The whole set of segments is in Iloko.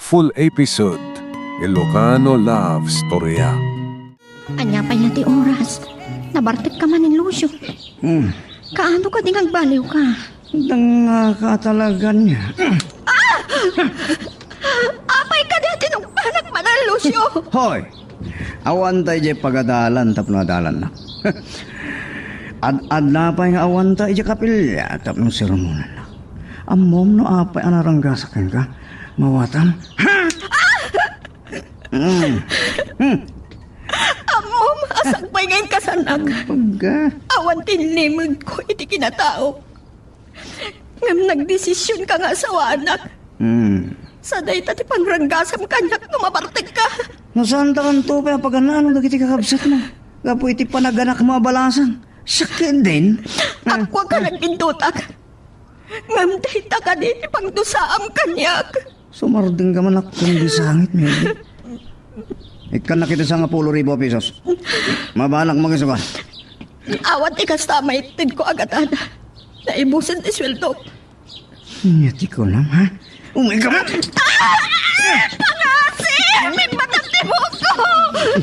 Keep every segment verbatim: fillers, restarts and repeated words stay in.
Full episode, Ilocano Love Storya. Ania pay la ti oras? Nabartek ka man ni Lucio. Hmm. Kaano ka di ngagbaliw ka? Danga ka talaga niya. Apay ka di tinungpanak man, Lucio? Hoy! Awan tay jay pagadalan tapno adalanna. Ad-adda pay nga awan tay jay kapilya tapno sermonan. Ammom no apay a naranggasak kenka? Mawatam? Hmm. Hmm. Ammom a sakbay nga inkasanak. Pagka. Awan ti inlimedko iti kinatao. Ngem nagdesisionka nga asawaanak. Hmm. Sa dayta ti pangranggasam kaniak no mabartekka. No saan ta kanto pay a paganano dagiti kakabsatmo? Gapu iti panaganakmo a balasang. Sakit din. Ah. Appoka nagpintotak. Ngem dayta kadi ti pangdusaam kaniak. Sumardeng ka man a kundi sangit, Mildred. Ikkannak iti sangapulo ribu a pesos. Mabanak mangisuka. Awan ti kasta a maittedko a gatada. Naibusen ti sueldo. Ania ti kunam, ha? Umay ka man! Ah! Pangasi! Migbatam ti buokko!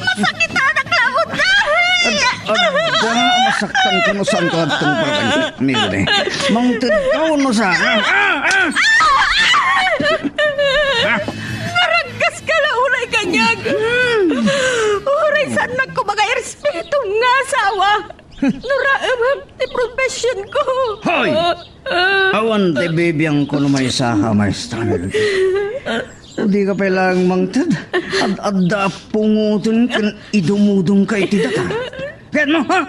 Masakitanak laeng, day! Ad-, adda, masaktan ka no saan ka adtong parang, Mildred. Mangted ka no saan, ha? Ah! Ah! Ah! Naranggas ka la unay kaniak. Uray saannak koma nga irespeto nga asawa. Nuraemem ti professionko. Hoy! Awan ti bibiangko no maysa ka, Maestra Mildred. O di ka pay laeng mangted, ad-adda a pungoten ken idumudongka iti data. Ket no, ha?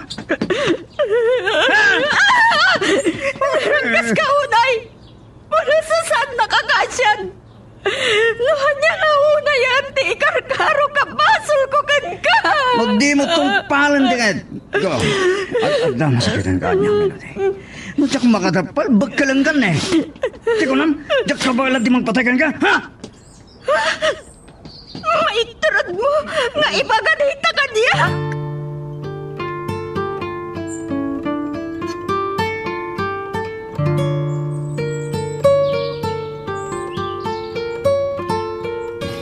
Naranggas ka unay. Wala sa saan nakakasian. No ania nga unayan ti ikarkarok a basolko kenka. No dimo tungpalen ti ket. Go. Ad-, adda masakitan ka, ania, Mildred. No diak makadappal, bekkelengkan, eh. Ti kunam, diak kabaelan ti mangpatay kenka, ha? Maituredmo nga ibaga dayta kaniak.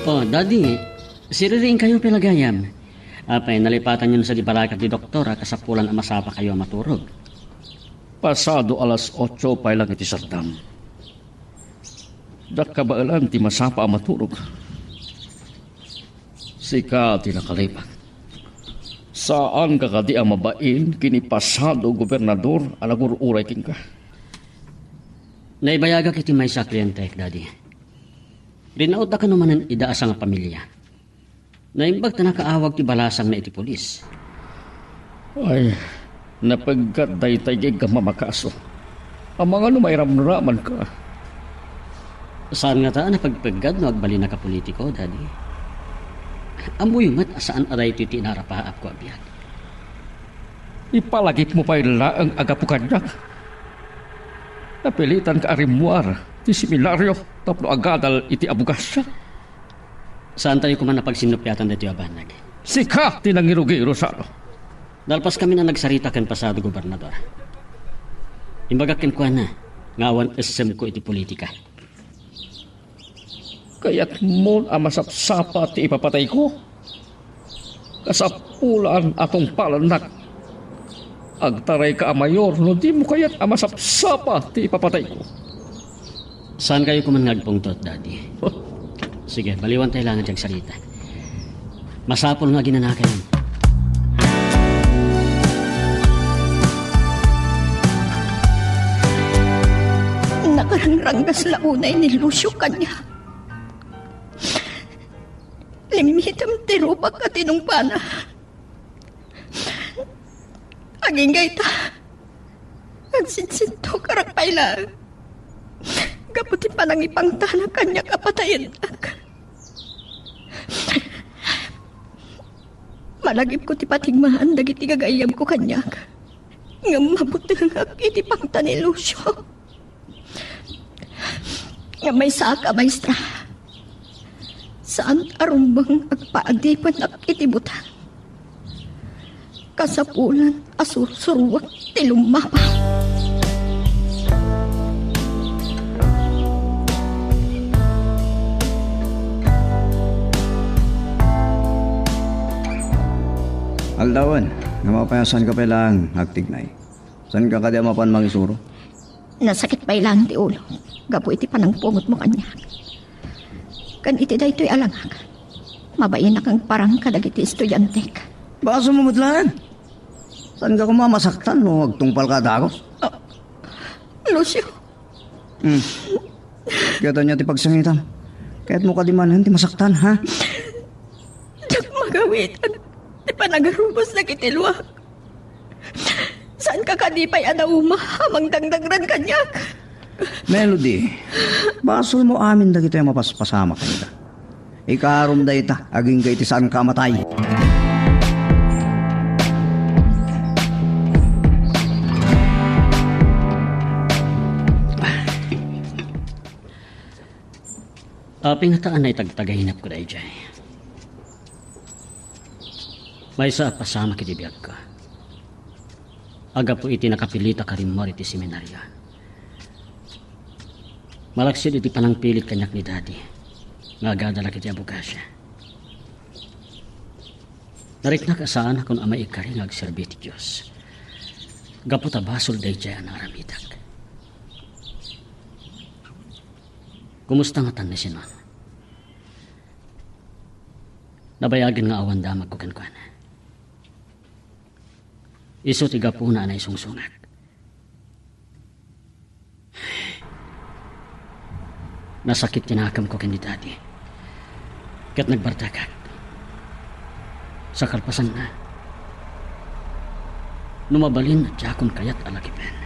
Oh, Daddy, siririingkayo pay la gayam. Apay, nalipatanyon sa di barakat ti doktor a kasapulan a masapakayo a maturog. Pasado alas otso pay lang iti sardam. Diak kabaelan ti masapa a maturog. Sika ti nakalipay. Saanka kadi a mabain ken ni pasado gobernador a nagur-uray kenka? Naibayagak iti maysa a klientek, Daddy. Rinautda kano manen ida a sangapamilia. Naimbag ta nakaawag ti balasangna iti pulis. Ay, napeggat daytay nga iggammam a kaso. Amangan no mairamramanka. Saan ngata a napegpeggad no agbalinnak a politiko, Daddy? Ammoyo met a saan a daytoy ti inarapaapko a biag. Ipalagipmo pay laeng a gapu kaniak. Napilitanka a rimmuar ti seminario tapno agadal iti abogasia. Saantayo koma a pagsinnupiatan daytoy a banag. Sika ti nangirugi, Rosano. Nalpaskamin a nagsarita ken pasado gobernador. Imbagak kenkuana nga awan essemko iti politika. Kayatmon a masapsapa ti ipapatayko? Kasapulan a tungpalennak. Agtarayka a mayor no dimo kayat a masapsapa ti ipapatayko. Saankayo koma nga agpungtot, Daddy. Sige, baliwantay laeng ti agsarita. Masapul nga aginanakayo. Nakarangrangas la unay ni Lucio kaniak. Limmitem ti rubak a tinungpana. Agingga ita, agsinsintukarak pay laeng gapu ti panangipangtana kaniak a patayennak. Malagipko ti patigmaan dagiti gagayyemko kaniak, ngem mabutengak iti pangta ni Lucio. Nga maysaak a maestra, saan a rumbeng agpaadipennak iti butang. Kasapulan a sursuruek ti lummapak. Aldawen, nga mapayasan ka pay laeng agtignay. Saan ka kadi a mapan mangisuro? Nasakit pay laeng ti ulo gapu iti panangpungotmo kaniak. Ken iti daytoy a langak, mabainakon parang kadagiti estudiantek. Basolmo met laeng. Saan ka koma masaktan no agtungpal ka a dagus? Ah, Lucio. Hmm. Kayatmo ania ti pagsangitam? Kayatmo kadi manen ti masaktan, ha? Diak magawitan ti panagarubas dagiti luak. Saan ka kadi pay a nauma a mangdangdangran kaniak? Melody, basolmo amin dagitoy a mapaspasamak kenka. Ikarom dayta agingga iti saanka a matay. Apay ngata a naitagtagainepko daydiay? Maysa a pasamak iti biagko. Aggapu iti nakapilitak a rimmor iti seminario. Malaksid iti panangpilit kaniak ni Daddy nga agadalak iti abokasia. Nariknak a saanakon a maikari nga agserbi ti Dios gapu ta basol daydiay a naaramidek. Kumusta ngatan ni Sinon? Nabayagen nga awan damagko kenkuana. Isu ti gapuna a naisungsongak. Nasakit ti nakemko ken ni Daddy. Ket nagbartekak. Sa kalpasanna, no mabalin, diakon kayat a lagipen.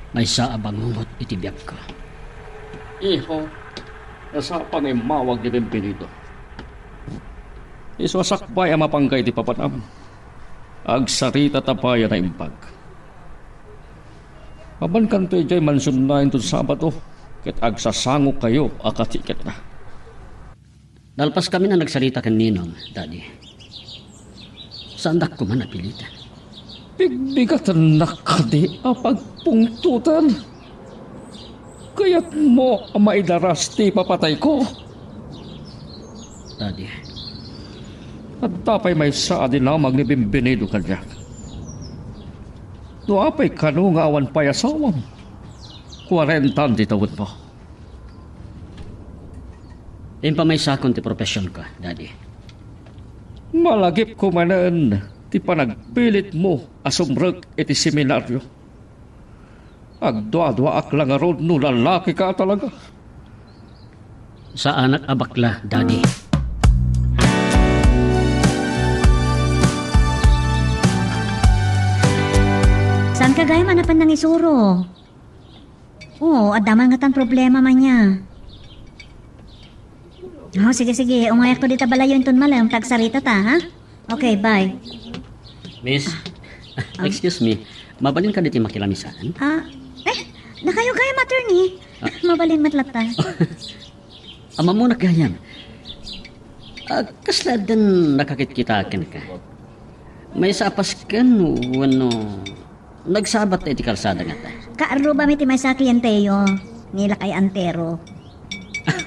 Maysa a bangungot iti biagko. Iho, nasapa nga immawag ni Bienvenido. Isu a sakbay a mapanka iti papanam. Agsaritata pay a naimbag. Mapankanto idiay mansionna inton Sabado, ket agsasangokayo a katiketna. Nalpaskamin a nagsarita ken Ninong, Daddy. Saandak koma a piliten. Pigbigatennak kadi a pagpungtoten? Kayatmo a maidaras ti ipapatayko? Daddy. Adda pay maysa a dinamag ni Bienvenido kaniak. No apay kano nga awan pay asawam? Kuarentan ti tawenmo. Impamaysakon ti professionko, Daddy. Malagipko manen ti panagpilitmo a sumrek iti seminario. Agduaduaak la ngarud no lalaki ka a talaga. Saanak a bakla, Daddy. Saanka gayam a napan nangisuro? Oo, adda man ngatan problema, Manya. Oh, sige, sige. Ungayakto dita balayo inton malem, ta agsaritata, ha? Okay, bye. Miss, ah, excuse me. Mabalin kadi ti makilamisan? Ah, eh, nakayo gayam, attorney. Ah. Mabalin met latta. Ammonak gayam. Ah, kasla addan nakakitkita kenka? Maysa a pasken wenno nagsabat iti kalsada ngata? Kaarrubami ti maysa a klienteyo, ni lakay Antero.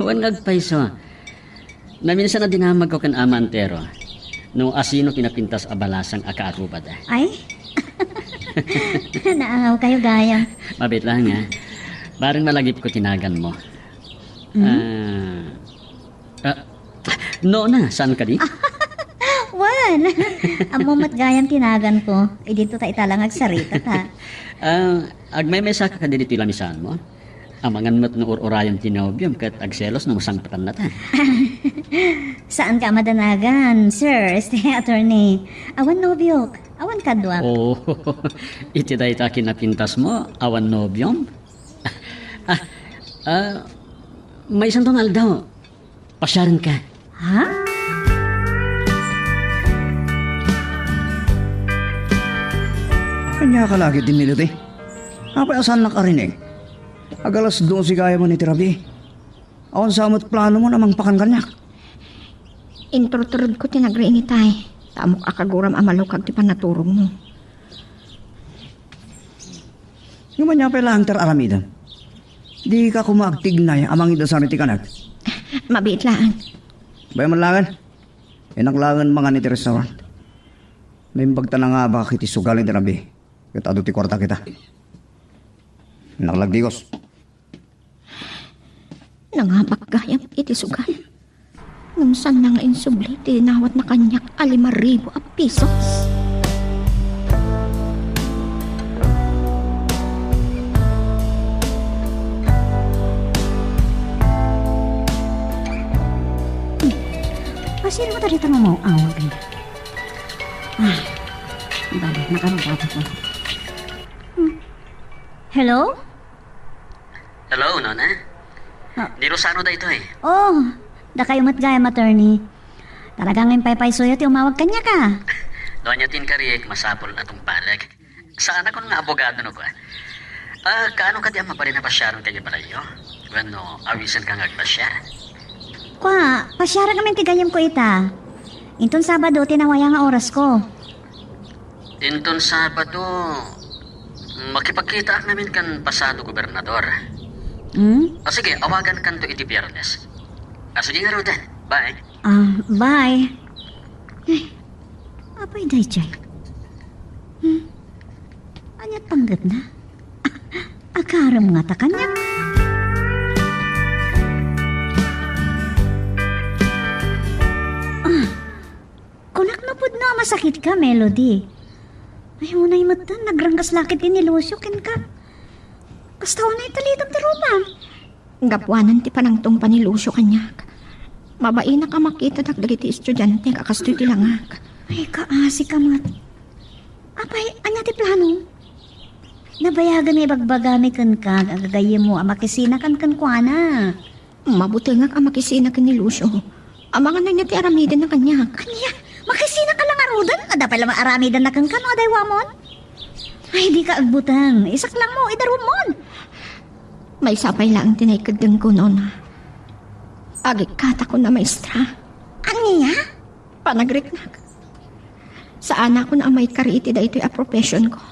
Wen nga agpayso. Naminsan a dinamagko ken Ama Antero no asino ti napintas a balasang a kaarrubada. Ay? Naangawkayo gayam. Mabiit laeng, ah. Bareng malagipko ti naganmo. Hmm? Ah, ah, no na, saan kadi? Wen, ammo met gayam ti naganko. Idinto ta ita la nga agsaritata. Ah, agmaymaysaka kadi ditoy lamisaanmo? Amangan met no ur-urayem ti nobiom ket agselos no masangpetannata. Saanka a madanagan, sir, este, attorney. Awan nobiok, awan kaduak. Oh, iti dayta a kinapintasmo, awan nobiom? Ah, ah, maysanto nga aldaw, pasiarenka. Ha? Ania ka la ketdi, Melody? Apay a saannak a rinig? Ag-alas dose gayam iti rabii. Awan sa met planom a mangpakan kaniak. Inturturedko ti nagriinitay, ta ammok a kaguram a malukag ti pannaturogmo. Ngem ania pay laeng ti ar-aramidem? Dika koma agtignay a mangidasan iti kanek? Mabiit laeng. Bay man laeng. Innak laengen mangan iti restaurant. Naimbag ta nangabak iti sugal iti rabii. Ket adu ti kuarta kita. Innak lagdigos. Nangabak gayam iti sugal. Ngem saanna nga insubli ti inawatna kaniak a lima ribu a pisos. Pasirmo ta dita nga maaw-awag. Ah, bale, nakarugatan ko. Hmm. Hello? Hello, Nona? Ah. Ni Rosano daytoy. Oh, dakayo met gayam, attorney. Talaga nga impaypaysoyo ti umawag kaniak, a. No ania ti inkariek, masapul a tungpalek. Saanakon nga abogado no kua. Ah, kaano kadi a mabalin a pasiarenka idiay balayyo? Wenno, awisenka nga agpasiar? Kua, pasiarak ngamin ti gayyemko ita. Inton Sabado ti nawaya nga orasko. Inton Sabado, makipagkitaak ngamin ken pasado gobernador. Hmm? Ah, sige, awagankanto iti Biyernes. Ah, sige ngaruden. Bye. Ah, bye. Ay, apay daydiay? Hmm? Ania't panggepna? Ah, agarem ngata kaniak? Ah, kunak no pudno a masakitka, Melody. Ay, unay metten, nagranggas la ketdi ni Lucio kenka. Kasta unay italitam ti rupam. Gapuanan ti panangtungpa ni Lucio kaniak, mabainak a makitadak dagiti estudiantek a kastoy ti langak. Ay, kaasika met. Apay, ania ti plano? Nabayagan nga ibagbagami kenka nga gagayyemmo a makisinakan kenkuana. Mabutengak a makisina ken ni Lucio. Amangan ania ti aramidenna kaniak. Ania? Makisinaka la ngaruden? Adda pay la aramidenda kenka no adaywamon? Ay, dika agbuteng. Isaklangmo, idarumon. Maysa pay laeng ti naikeddengko, Nona. Agikkatakon a maestra. Ania? Panagriknak. Saanakon a maikari iti daytoy a professionko.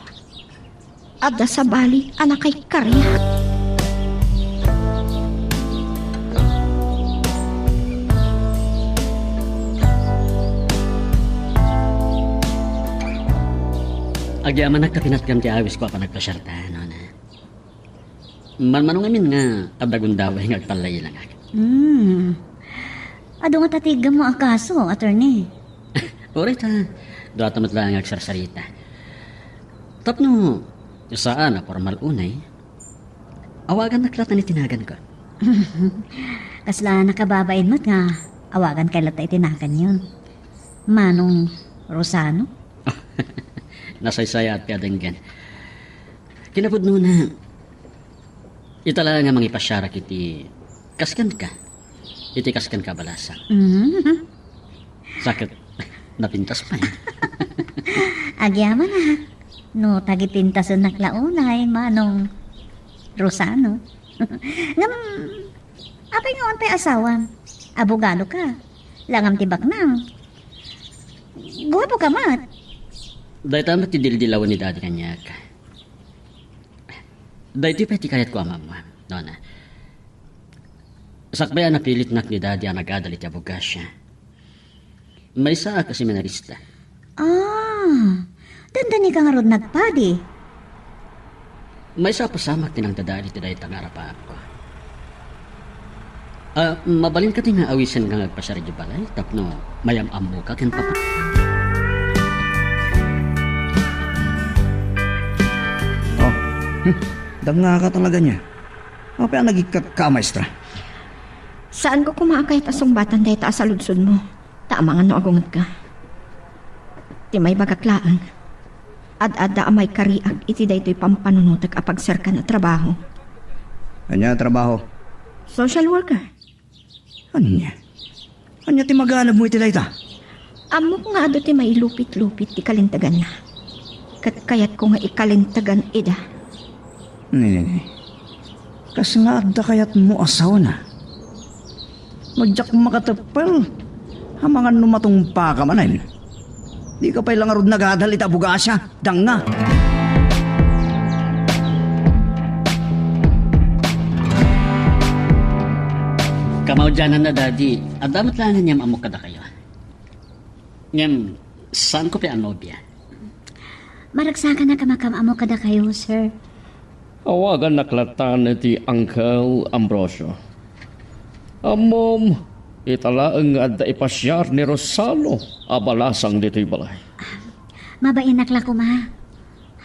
Adda sabali a nakaikariak. Agyamanak ta pinatgam ti awisko a panagpasiarta, Nona. Manmano ngamin nga adda gundaway nga agpallailangak. Hmm. Adu nga tatigammo a kaso, attorney? Uray ta, duata met laeng nga agsarsarita. Tapno saan a formal unay, awagannak latta iti naganko. Kasla nakababain met nga awaganka latta iti naganyo. Manong Rosano? Nasaysayaat ti a denggen. Kinapudnona, ita la nga mangipasiarak iti kaskenka, iti kaskenka a balasang. Mhm. Sa ket, napintas pay. Agyaman a. No, tagipintasennak la unay, Manong Rosano. Ngem, apay nga awan pay asawam? Abogadoka. Langam ti baknang. Guapoka met. Dayta met ti dildilawen ni Daddy kaniak. Daytoy pay ti kayatko a maammoam, Nona. Sakbay a napilitnak ni Daddy a nagadal iti abogasia, maysaak a seminarista. Ah, dandanika ngarud nagpadi? Maysa a pasamak ti nangdadael iti dayta nga arapaapko. Ah, mabalin kadi nga awisenka nga agpasiar idiay balay tapno mayam-ammoka ken papa? Oh, hmm, dangngaka talaga nia. Apay a nagikkatka, maestra? Saanko koma a kayat a sungbatan dayta a saludsodmo. Ta amangan no agungetka. Ti maibagak laeng, ad-adda a maikariak iti daytoy pampanunotek a pagserkan a trabaho. Ania a trabaho? Social worker. Ania? Ania ti maganabmo iti dayta? Ammok nga adu ti mailupit-lupit ti kalinteganna. Ket kayatko nga ikalintegan ida. Ni, ni, ni. Kas nga adda kayatmo a saona. No diak makateppel, amangan no matungpaka manen. Dika pay la ngarud nagadal iti abogasia, danga. Kamaudiananna, Daddy, adda met laeng nga aniam-ammok kadakayo. Ngem, saanko pay a nobia. Maragsakanak a makaam-ammo kadakayo, sir. Awagannak lattan ti Uncle Ambrosio. Ammom, ita laeng nga adda ipasiar ni Rosano a balasang ditoy balay. Mabainnak la koma.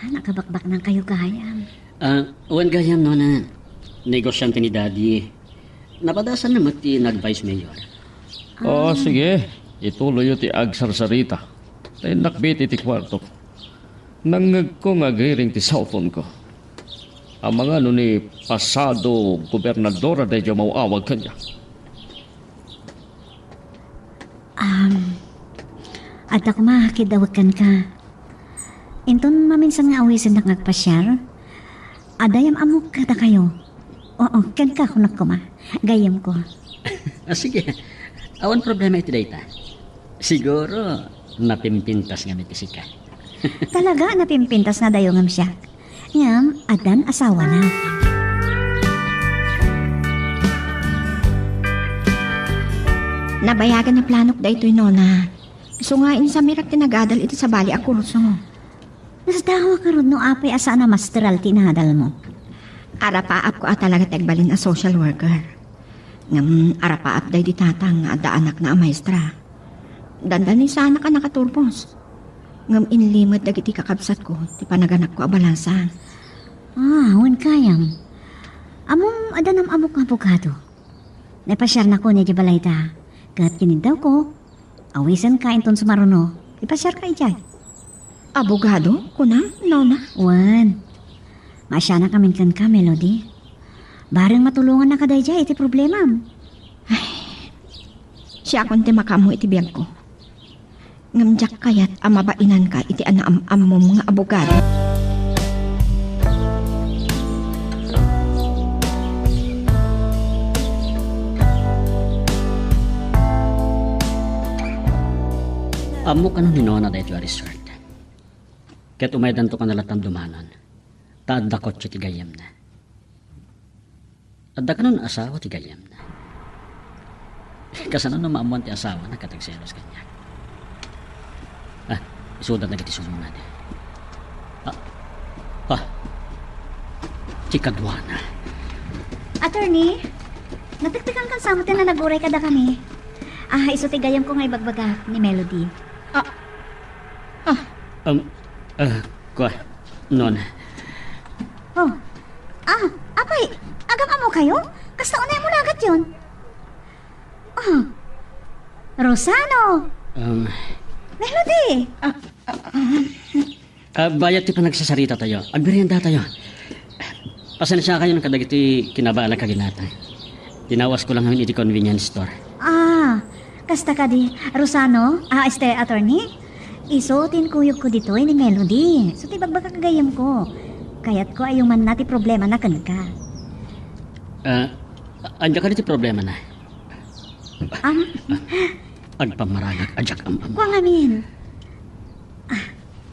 Ah, nakabakbaknangkayo gayam. Ah, wen gayam, nona. Negosiante ni Daddy. Napadasanna met ti nag-vice mayor. Ah, ah, sige. Ituloyyo ti agsarsarita. Ta innak met iti kuartok. Nangngegko nga agriring ti cellphone ko. Amangan no ni pasado gobernadora daydiay maawag kaniak. Um, adda koma a kiddawek kenka. Inton maminsan nga awisennak nga agpasiar, adda yam-ammok kadakayo. Oo, kenka kunak koma. Gayyemko. Ah, sige. Awan problema iti dayta. Siguro, napimpintas nga met ti sika. Talaga, napimpintas nga dayo ngem siak. Ngem, addan asawana. Nabayagan a planok daytoy, nona. Isu nga insamirak ti nagadal iti sabali a kurso. Nasdaaw a ngarud no apay a saan a masteral ti inadalmo. Arapaapko a talaga ti agbalin a social worker. Ngem arapaap daydi tatang nga adda anakna a maestra. Dandanisanak a nakaturbos. Ngem inlimed dagiti kakabsatko ti panaganakko a balasang. Ah, wen gayam. Ammom adda nam-ammok nga abogado. Naipasiarnakon idiay balayda, ket kiniddawko, awisenka inton sumaruno, ipasiarka idiay. Abogado, kunam, nona? Wen. Maasianak ngamin kenka, Melody. Bareng matulongannaka daydiay iti problemam. Ay, siakon ti makaammo iti biagko. Ngem diak kayat a mabainanka iti anaam-ammom nga abogado. Ammok a no ni nona daytoy a resort. Ket umaydanto kano lattan dumanon, ta adda kotse ti gayyemna. Adda kanon asawa ti gayyemna. Kasano no maammoan ti asawana ket agselos kaniak? Ah, isuda dagiti sulongada. Ah, ah, ti kaduana. Attorney, natektekankan sa met ti nanaguray kadakami. Ah, isu ti gayyemko nga ibagbaga ni Melody. Ah, ah. Um, ah, kua, nona. Oh. Ah, apay, agam-ammokayo? Kasta unay mo lagatyon? Oh. Rosano! Um, Melody! Ah, ah, ah. Ah, bayat ti panagsasaritatayo. Agmeriendatayo. Pasensiakayon kadagiti kinabaannak a ginatang. Tinawasko lang ngamin iti convenience store. Ah, kasta kadi, Rosano? Ah, este, attorney? Isu ti inkuyogko ditoy ni Melody. Isu ti ibagbaga ka gayyemko. Kayatko a yumanna ti problemana kenka. Ah, ania kadi ti problemana? Am? Agpammaragak a diak am-am. Kua ngamin. Ah,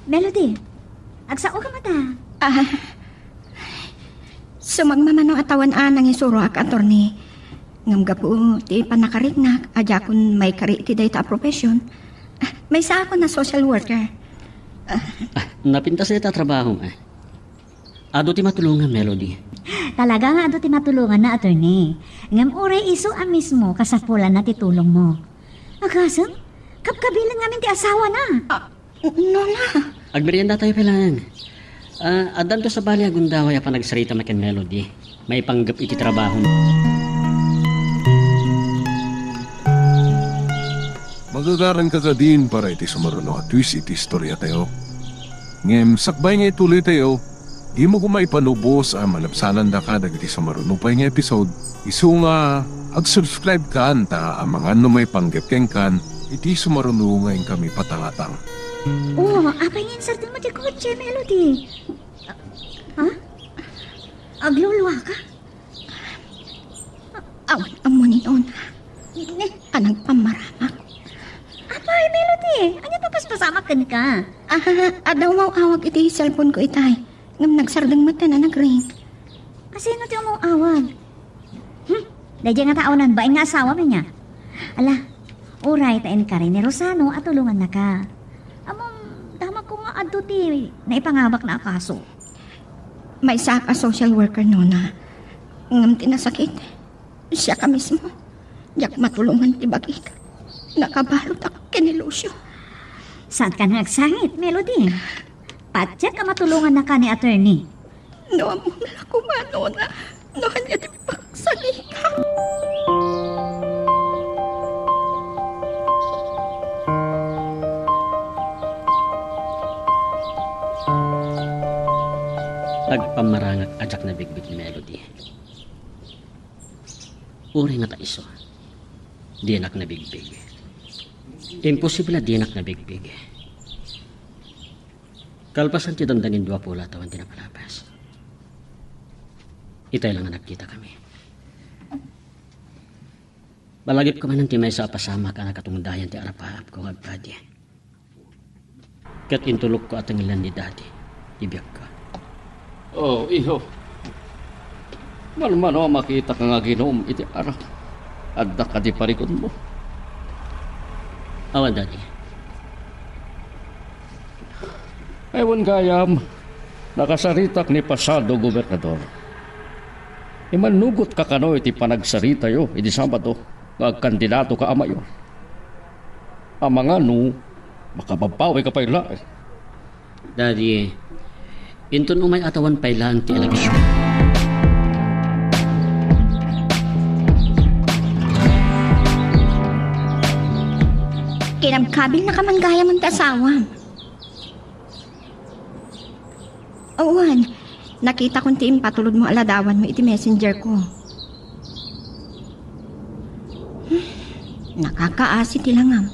Melody, agsaoka met a. Ah, sumagmamano a tawen a nangisuroak, attorney. Ngem gapu ti pannakariknak a diakon maikari iti dayta a profession, ah, maysaakon a social worker. Ah. Ah, napintas dayta a trabahom, eh. Adu ti matulongam, Melody. Talaga nga adu ti matulonganna, attorney. Ngem uray isu a mismo kasapulanna ti tulongmo. Agasem, kabkabilen ngamin ti asawana. Ah, nona. Agmeriendatayo pay laeng. Ah, addanto sabali a gundaway a panagsarita ken Melody. Maipanggep iti trabaho. Magagaranka kadin para iti sumaruno a twist iti istoriatayo. Ngem sakbay nga ituloytayo, dimo koma ipalubos a malabsanandaka dagiti sumaruno pay nga episode. Isu nga, ag-subscribe kan ta amangan no maipanggep kenkan iti sumaruno nga inkami patangatang. Oh, apay nga insardengmo ti kotse, Melody? Ha? Agluluaka? Awan ammo ni nona. Ne? A nagpammaramak. Apay, Melody, ania ti paspasamak kenka? Ah, adda umaw-awag iti cellphone ko itay. Ngem nagsardeng met a nagring. Asino ti umaw-awag? Hmm, daydiay nga tao nan bain nga asawam ania? Ala, Uray ta inkari ni Rosano a tulongannaka. Ammom, damagko nga adu ti naipangabakna a kaso. Maysaak a social worker, nona. Ngem ti nasakit, siak a mismo. Diak matulongan ti bagik. Nakabaludak ken ni Lucio. Saanka nga agsangit, Melody. Patiek a matulongannaka ni attorney. No ammom la koma, nona, no ania ti pagsalita. Agpammarangak a diak nabigbig ni Melody. Uray nga ta isu, dinak nabigbig. Imposible a dinak nabigbig. Kalpasan ti dandanin dua pulatawen ti napalabas, itay la nga nagkitakami. Malagipko manen ti maysa a pasamak a nakatungdayan ti arapaapko nga agpadi. Ket intulokko a tengelan ni Daddy ti biagko. Oh, iho. Manmano a makitak nga aginum iti arak. Adda kadi parigunmo? Awan, Daddy. Ay, wen gayam, nakasaritak ni pasado, Gobernador. Imannugotka kano iti panagsaritayo idi Sabado nga agkandidatoka a mayor. Amangan no makababbawika pay laeng. Daddy, inton umay-atawen pay laeng ti eleksion. Kinabkabilnaka man gayam ti asawam. Awan, nakitakon ti impatulodmo a ladawanmo iti messenger ko. Nakakaasi ti langam.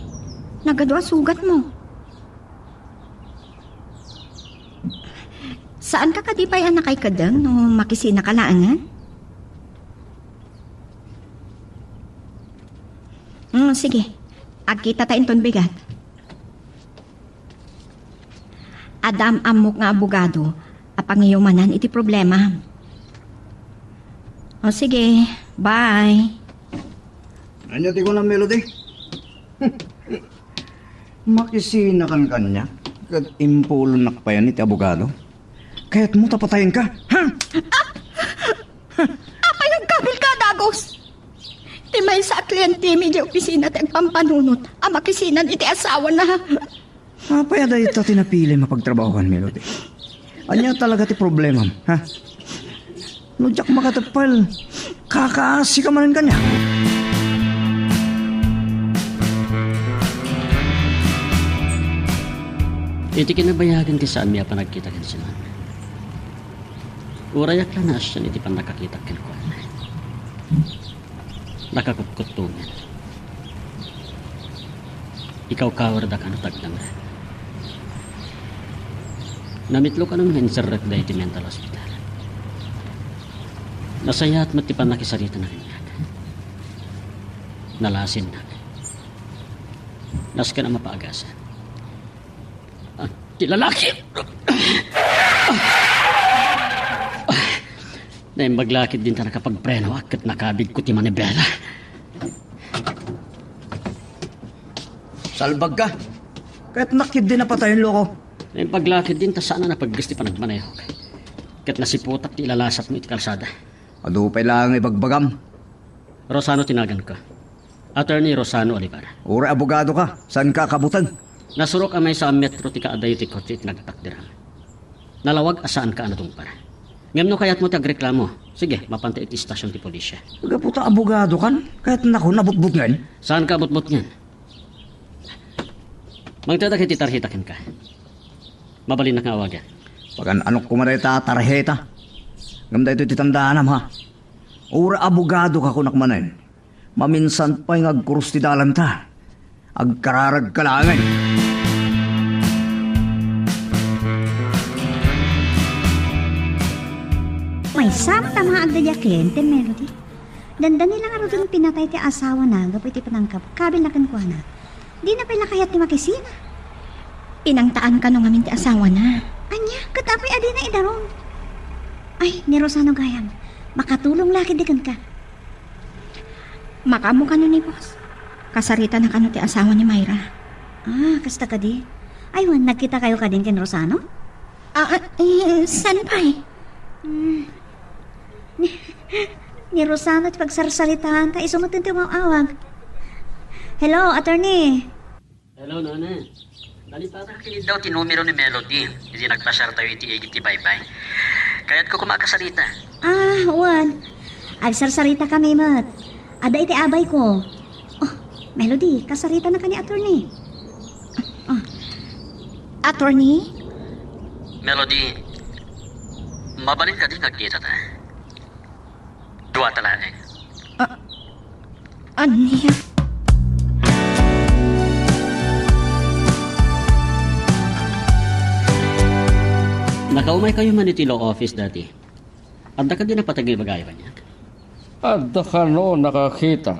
Nagadu a sugatmo. Saanka kadi pay a nakaikeddeng no makisinaka laengen? Mm, sige. Agkitata inton bigat. Adda am-ammok nga abogado a pangiyumanan iti problema. O sige, bye. Ania ti kunam, Melody? Makisinakan kaniak ket impulonnak payen iti abogado. Kayatmo ta patayenka, ha? Apay, agkabilka, Dagos? Ti maysa a klientemi idiay opisina ti agpampanunot a makisinan iti asawana. Apay a dayta ti napilim a pagtrabahuan, Melody? Ania talaga ti problemam, ha? No diak makatepel, kakaasika manen kaniak. Iti kinabayagan ti saanmi a panagkita ken Simon, urayak la naasian iti pannakakitak kenkuana. Nakakutkuttongen. Ikawkawarda kano tagdamag. Namitlo kano nga inserrekda iti mental hospital. Nasayaat met ti pannakisaritana kaniak. Nalasinnak. Nasken a mapaagasan. Ah, ti lalaki! Naimbag la ketdin ta nakapagpreno ak ket nakabigko ti manibela. Salbagka! Ket nakit din napatayon, loko. Naimbag la ketdin ta saan a napagges ti panagmanehok. Ket nasiputak ti ilalasatmo iti kalsada. Adu pay laeng ibagbagam. Rosano ti naganko. Attorney Rosano Olivar. Uray abogado ka, saan ka kabuteng? Nasurok a maysa a metro ti kaadayo ti kotse iti nagtakderam. Nalawag a saan ka a natungpar. Ngem no kayatmo ti agreklamo, sige, mapanta iti istasion ti polisia. Gapu ta abogado kan, kayatnakon a butbutngen? Saan ka a butbutngen? Mangtedak iti tarheta kenka. Mabalinnak nga awagen. Pagan-anok koma dayta a tarheta. Ngem daytoy ti tandaanam, ha? Uray abogado ka kunak manen. Maminsan pay nga agkurus ti dalanta. Agkararagka laengen. Maysa met a maagda diay kliente, Melody. Dandani la ngaruden pinatay ti asawana gapu iti panangkabkabilna kenkuana. Dina pay la kayat ti makisina. Pinangtaan kano ngamin ti asawana. Ania? Ket apay a dina idaron? Ay, ni Rosano gayam, makatulong la ketdi kenka. Makaammo kano ni boss? Kasarita na kano ti asawa ni Myra? Ah, kasta kadi? Ay, wen, nagkita kayo kadin ken Rosano? Ah, ah, eh, saan pay? Hmm. Ni, ni Rosano ti pagsarsaritaan ta, isu met ti umaw-awag. Hello, attorney. Hello, Nona. Nalipatan ket daw ti numero ni Melody iti nagpasiar tayo iti igid ti baybay. Kayatko koma a kasarita. Ah, wen. Agsarsarita kami met. Adda iti abay ko. Oh, Melody, kasarita na ka ni attorney. Oh. Attorney? Melody, mabalin kadi nga agkita ta? Dua ta laeng. Ah, ania? Nakaumay kayo man iti law office dati. Adda kadi napateg nga ibagayo kaniak? Adda kano nakakita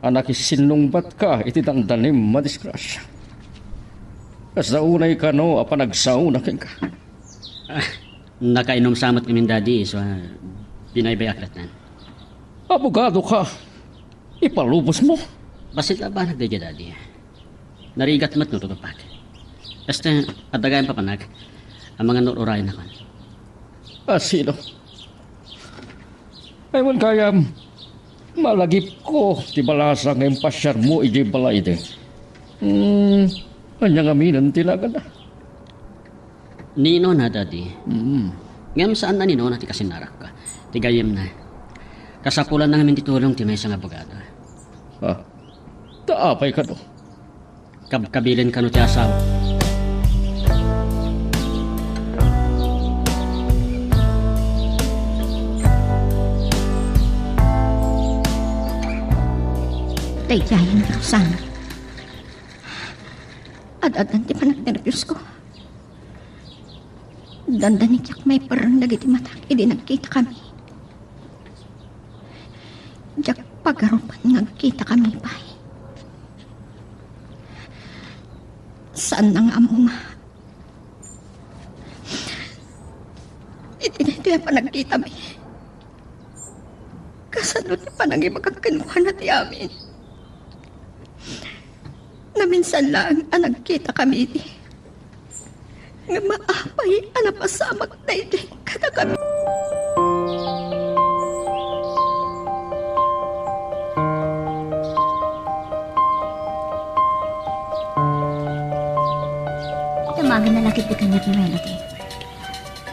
a nakisinnungbatka iti dandanim a disgrasya? Kasda unay kano a panagsaona kenka? Ah, nakainum sa met ngamin, Daddy, isu a binaybayak latta. Abogado ka. Ipalubos mo. Bassit la banag daydiay, Daddy. Narigat met no tutupak. Kasta, adda gayam papanag. Amangan no ur-urayen nakon. Ah, sino? Ay, wen gayam, malagipko ti balasa nga impasiarmo idiay balay idi. Hmm, ania ngamin ti naganna? Ni Nona, Daddy. Mm. Ngem saan a ni Nona ti kasinnarakka. Ti gayyemna. Kasapulanna ngamin ti tulong ti maysa nga abogado. Ah, ta apay kano? Kabkabilen kano ti asawa. Daydiayen ni Rosana. Ad-addan ti panagnerbios ko. Dandani diak maipareng dagiti matak idi nagkita kami. Diak pagarupan nga agkita kami pay. Saanna nga ammo nga iti daytoy a panagkitami, kasano ti panangibagak kenkuana ti amin? Naminsan laeng a nagkita kami idi. Ngem apay a napasamak daydi kadakami? Damagen na la ketdi kaniak ni Melody.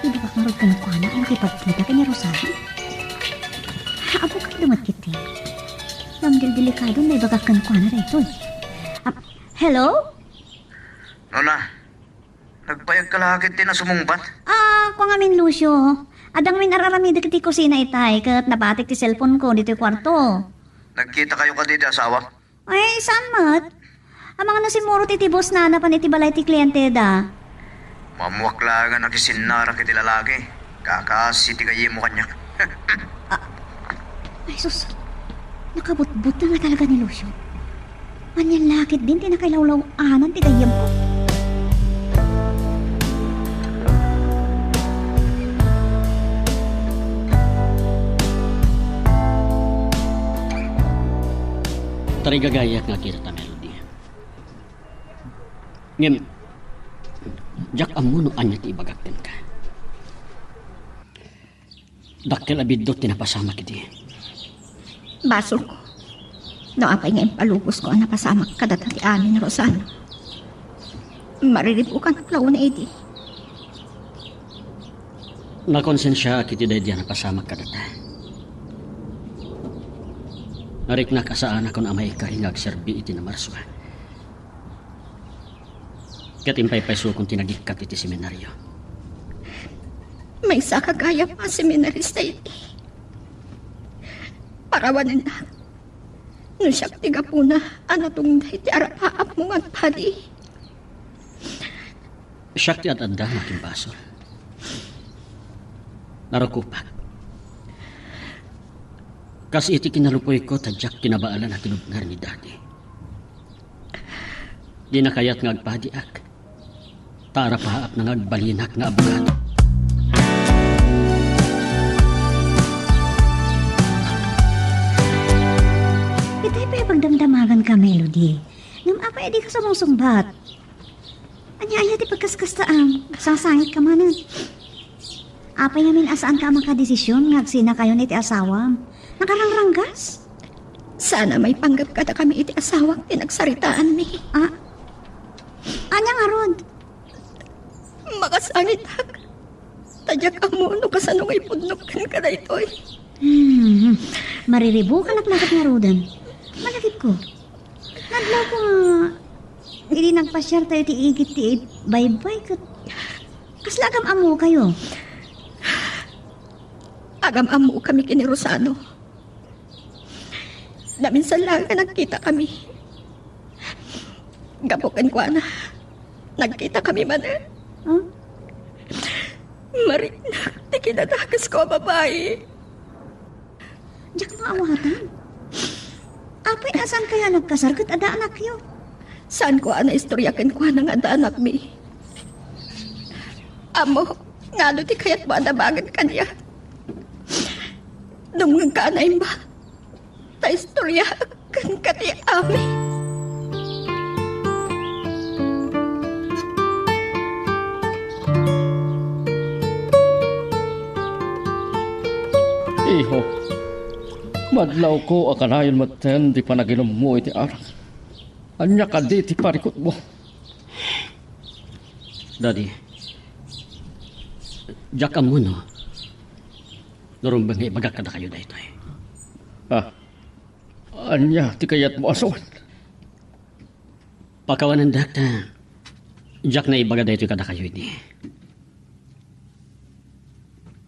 Ibagak ngarud kenkuana a nakipagkita ken ni Rosana. Abogado met ketdi. Ngem delikado nga ibagak kenkuana daytoy. Ah, hello? Nona, nagbayag ka la ketdi a sumungbat? Ah, kua ngamin, Lucio. Adda ngamin ar-aramidek iti kusina itay, ket nabatik ti cellphone ko ditoy kuarto. Nagkita kayo kadi ti asawa? Ay, saan met? Amangan no simmurot iti bus na napan iti balay ti klienteda. Maammoak laeng a nakisinnarak iti lalaki. Kakaasi ti gayyemmo kaniak. Ah, ay, sus. Nakabutbut na nga talaga ni Lucio. Anian la ketdin ti nakailawlaw-anan ti gayyemko. Tarigagayak nga agkita ta, Melody. Ngem, diak ammo no ania ti ibagak kenka. Dakkel a biddut ti napasamak idi. Basolko. No apay nga impalubos ko a napasamak kadata ti amin, Rosana. Mariribukan la unay idi. Nakonsensiaak iti daydi a napasamak kadata. Nariknak a saanakon a maikari nga agserbi iti namarsua. Ket impaypaysukon ti nagikkat iti seminario. Maysa ka gayam a seminarista iti. Parawanennak. No siak ti gapuna a natungday ti arapaapmo nga agpadi. Siak ti ad-adda nga agimbasol. Narukopak. Kas iti kinalupoyko ta diak kinabaelan a tinubngar ni Daddy. Dina kayat nga agpadiak. Ta arapaapna nga agbalinak nga abogado. Itay pay a Damdamaganka, Melody. Ngem apay a dika sumungsungbat? Ania aya ti pagkaskastaam? Sasangitka manen. Apay ngamin a saanka a makadesisyon nga agsinakayon iti asawam? Nakarangranggas? Saan a maipanggep kadakami iti asawak ti nagsaritaanmi. Ah? Ania ngarud? Makasangitak. Ta diak ammo no kasano nga ipudnok kenka daytoy. Hmm, mariribukanak laket ngaruden. Malagipko. Nadlawko nga idi nagpasiartayo iti igid ti baybay ket kasla agam-ammokayo. Agam-ammokami ken ni Rosano. Naminsan laeng a nagkitakami. Gapu kenkuana, nagkitakami manen. Huh? Mariknak ti kinadakesko a babai. Diak maawatan. Apay a saankayo a nagkasar ket adda anakyo? Saanko a naistorya kenkuana nga adda anakmi. Ammok nga adu ti kayatmo a dabagen kaniak. Dumngegka a naimbag ta istoryaak kenka ti amin. Iho, madlawko a kanayon metten ti panaginummo iti arak. Ania kadi ti parikutmo? Daddy, diak ammo no rumbeng nga ibagak kadakayo daytoy. Ah, ania ti kayatmo a sawen? Pakawanendak ta diak naibaga daytoy kadakayo idi.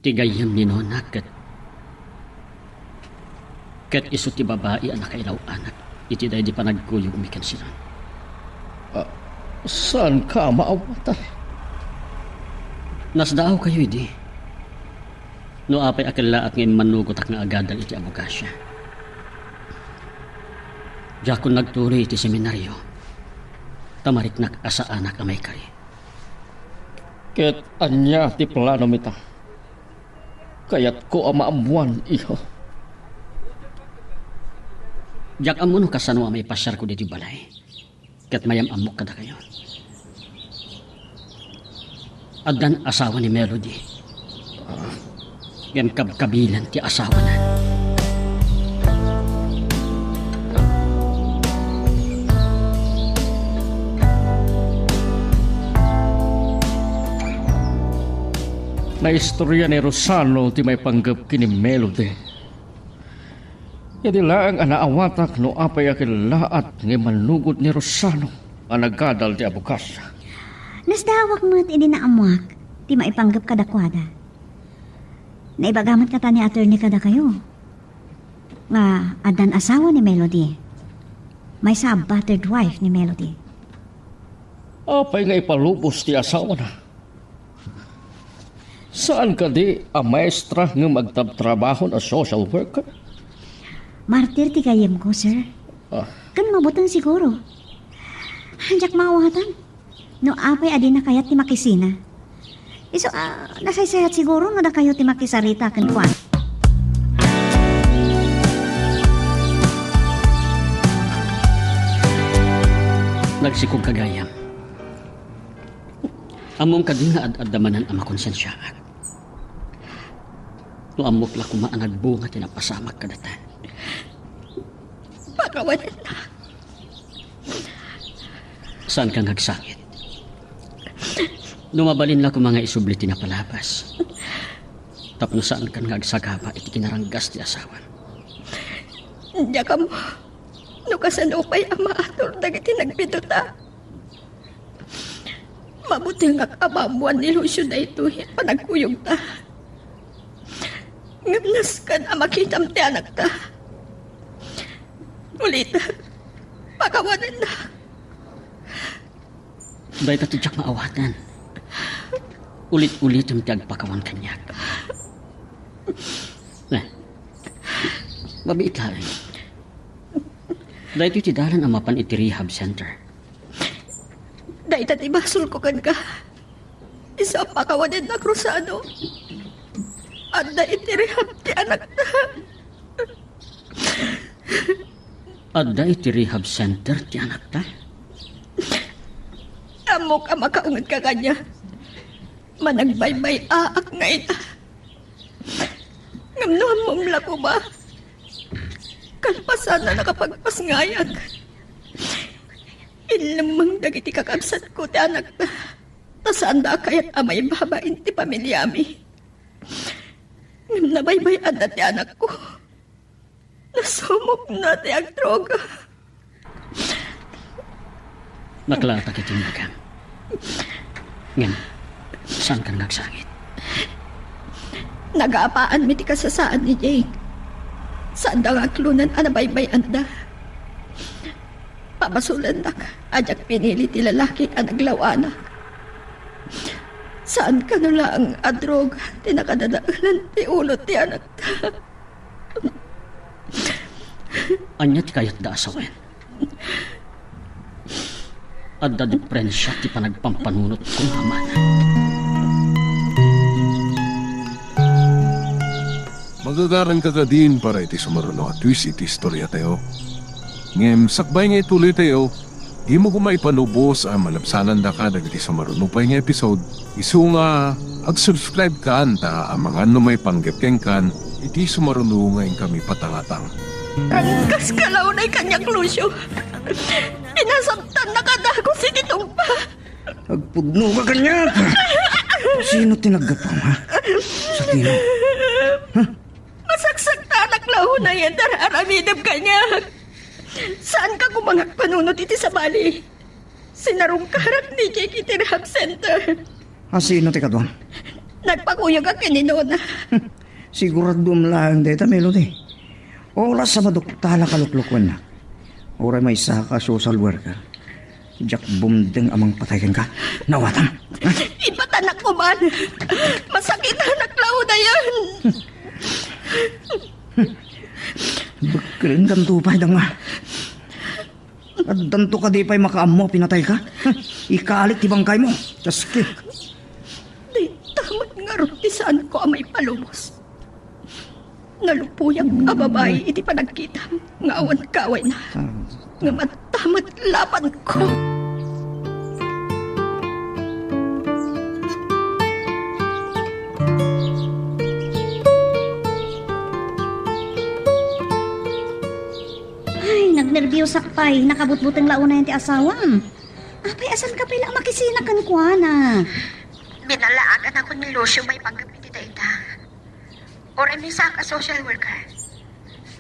Ti gayyem ni Nona ket, ket isu ti babai a nakailaw-anak iti daydi panagkuyogmi ken sinan. Ah, saanka a maawatan? Nasdaawkayo idi. No apay a kellaat nga immannugotak nga agadal iti abogasia. Diakon nagtuloy iti seminario, ta mariknak a saanak a maikari. Ket ania ti planom ita? Kayatko a maammoan, iho. Diak ammo no kasano a maipasiarko ditoy balay. Ket mayam-ammok kadakayo. Addan asawa ni Melody. Ngem kabkabilan ti asawana. Naistorya ni Rosano ti maipanggep ken ni Melody. Idi laeng a naawatak no apay a kellaat nga imannugod ni Rosano a nagadal ti abogasia. Nasdaawak met idi naammoak ti maipanggep kadakuada. Naibaga met kata ni attorney kadakayo nga addan asawa ni Melody. Maysa a battered wife ni Melody. Apay nga ipalubos ti asawana? Saan kadi a maestra ngem agtrabtrabahon a social worker? Martir ti gayyemko, sir. Ah. Ken mabuteng siguro. Diak maawatan no apay a dina kayat ti makisina. Isu a nasaysayat siguro no dakayo ti makisarita kenkuana. Nagsikog ka gayam. Ammom kadi nga ad-adda manen a makonsensiaak. No ammok la koma a nagbunga ti napasamak kadata. Pakawanennak. Saanka nga agsakit. No mabalin la koma nga isubli ti napalabas. Tapno saankan nga agsagaba iti kinaranggas ti asawam. Diak ammo no kasano pay a maatur dagiti nagbiduta. Mabutengak a maammoan ni Lucio daytoy a panagkuyogta. Ngem nasken a makitam ti anakta. Ulitek, pakawanennak. Dayta ti diak maawatan. Ulit-ulitem ti agpakawan kaniak. Eh, mabiit laeng. Daytoy ti dalan a mapan iti rehab center. Dayta ti basolko kenka. Isu a pakawanennak, Rosano. Adda iti rehab ti anakta. Adda iti rehab center ti anakta? Ammok a makaungetka kaniak. Managbaybay-aak nga ita. Ngem no ammom la koma, kalpasan a nakapagpasngayak, inlemmeng dagiti kakabsatko ti anakta, ta saanda a kayat a maibabain ti pamiliami. Ngem nabaybay-anna ti anakko. Nasumokna ti agdroga. Naklatak iti imbagam. Ngem, saankan nga agsangit? Nagapaanmi ti kasasaan ni Jake. Saanda nga aklonen a nabaybay-anda. Pabasolennak a diak pinili ti lalaki a naglawana. Saan kano laeng a droga ti nakadadaelan ti ulo ti anakta. Ania ti kayatda a sawen? Adda diferensia ti panagpampanunotko nga amana. Magagaranka kadin para iti sumaruno a twist iti istoriatayo. Ngem sakbay nga ituloytayo, dimo koma ipalubos a malabsanandaka dagiti sumaruno pay nga episode, isu nga ag-subscribe kan ta amangan no maipanggep kenkan iti sumaruno nga inkami patangatang. Anggaska la unay kaniak, Lucio. Pinasabtannaka dagus iti tungpa. Agpudnoka kaniak. Sino ti naggapam, ha? Sa tino? Masaksaktanak la unay a dar-aramidem kaniak. Saanka koma nga agpanunot iti sabali. Sinarungkarak ni Jake iti rehab center. A, sino ti kaduam? Nagpakuyogak ken ni Nona. Siguraduem laeng dayta, Melody. Oras a maduktalak a luklukuennak, uray maysaka a social worker, diak bumdeng a mangpatay kenka. Nawatam. Ipatanak koma. Masakitanak la unayen. Bekkelenkanto pay, danga. Addanto kadi pay makaammo a pinatayka? Ikalik ti bangkaymo. Chaskik. Dayta met ngarud ti saanko a maipalubos. Nalupoyak a babai iti panagkitam nga awan kawayna. Nga matta met lapanko. Ay, nagnerbiusak pay. Nakabutbuteng la unayen ti asawam. Apay, a saanka pay la a makisina kenkuana? Binallaaganakon ni Lucio maipanggep iti dayta. Uray maysaak a social worker.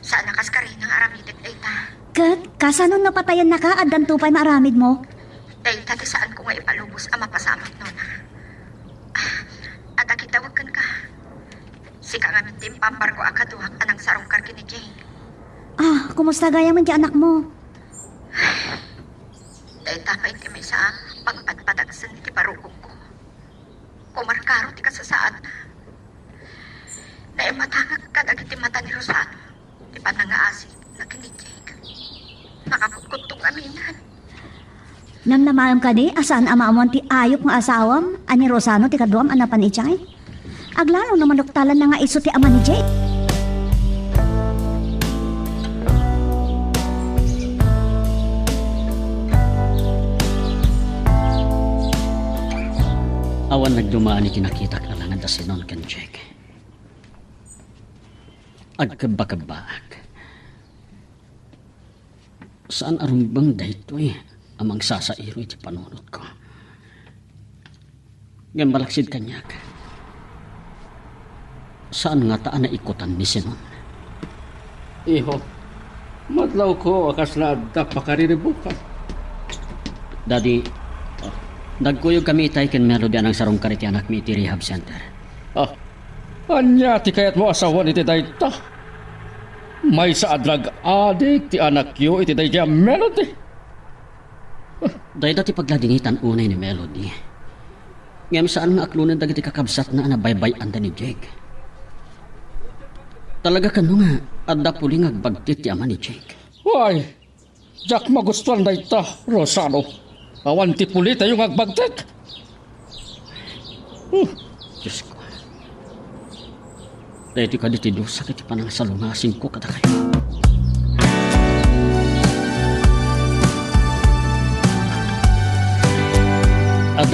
Saan a kas Karina nga aramidek dayta. Ket, kasano no patayennaka, addanto pay maaramidmo? Dayta ti saanko nga ipalubos a mapasamak, Nona. Ah, adda kitaw kenka. Sika ngamin ti impambarko a kaduak a nangsarungkar ken ni Jake. Ah, kumusta gayam ti anakmo? Dayta pay ti maysa a pangpadpadagsen iti barukongko. Kumarkaro ti kasasaadna. Naimatangak kadagiti mata ni Rosano ti panangaasi na ken ni Jake. Nakakutkuttong aminan. Namnamaem kadi a saan a maammoan ti ayup nga asawam a ni Rosano ti kaduam a napan idiay? Aglalo no maluktalanna nga isu ti ama ni Jake. Awan nagdumaan iti nakitak a langad a sinon ken Jake. Agkebbakebbaak. Saan a rumbeng daytoy a mangsasairo iti panunotko. Ngem malaksid kaniak, saan ngata a naikutan ni Sinon. Iho, madlawko a kasla adda pakariribukam. Daddy, nagkuyogkami itay ken Melody a nangsarungkar iti anakmi iti rehab center. Ah, ania ti kayatmo a sawen iti dayta? Maysa a drug addict ti anakyo iti daydiay a Melody. Dayta ti pagladingitan unay ni Melody. Ngem saan nga aklonen dagiti kakabsatna a nabaybay-anda ni Jake. Talaga kano nga adda puli nga agbagtit ti ama ni Jake? Way, diak magustuan dayta, Rosano. Awan ti pulitayo nga agbagtit. Hmm. Diosko. Daytoy kadi ti dusa iti panangsalungasingko kadakayo.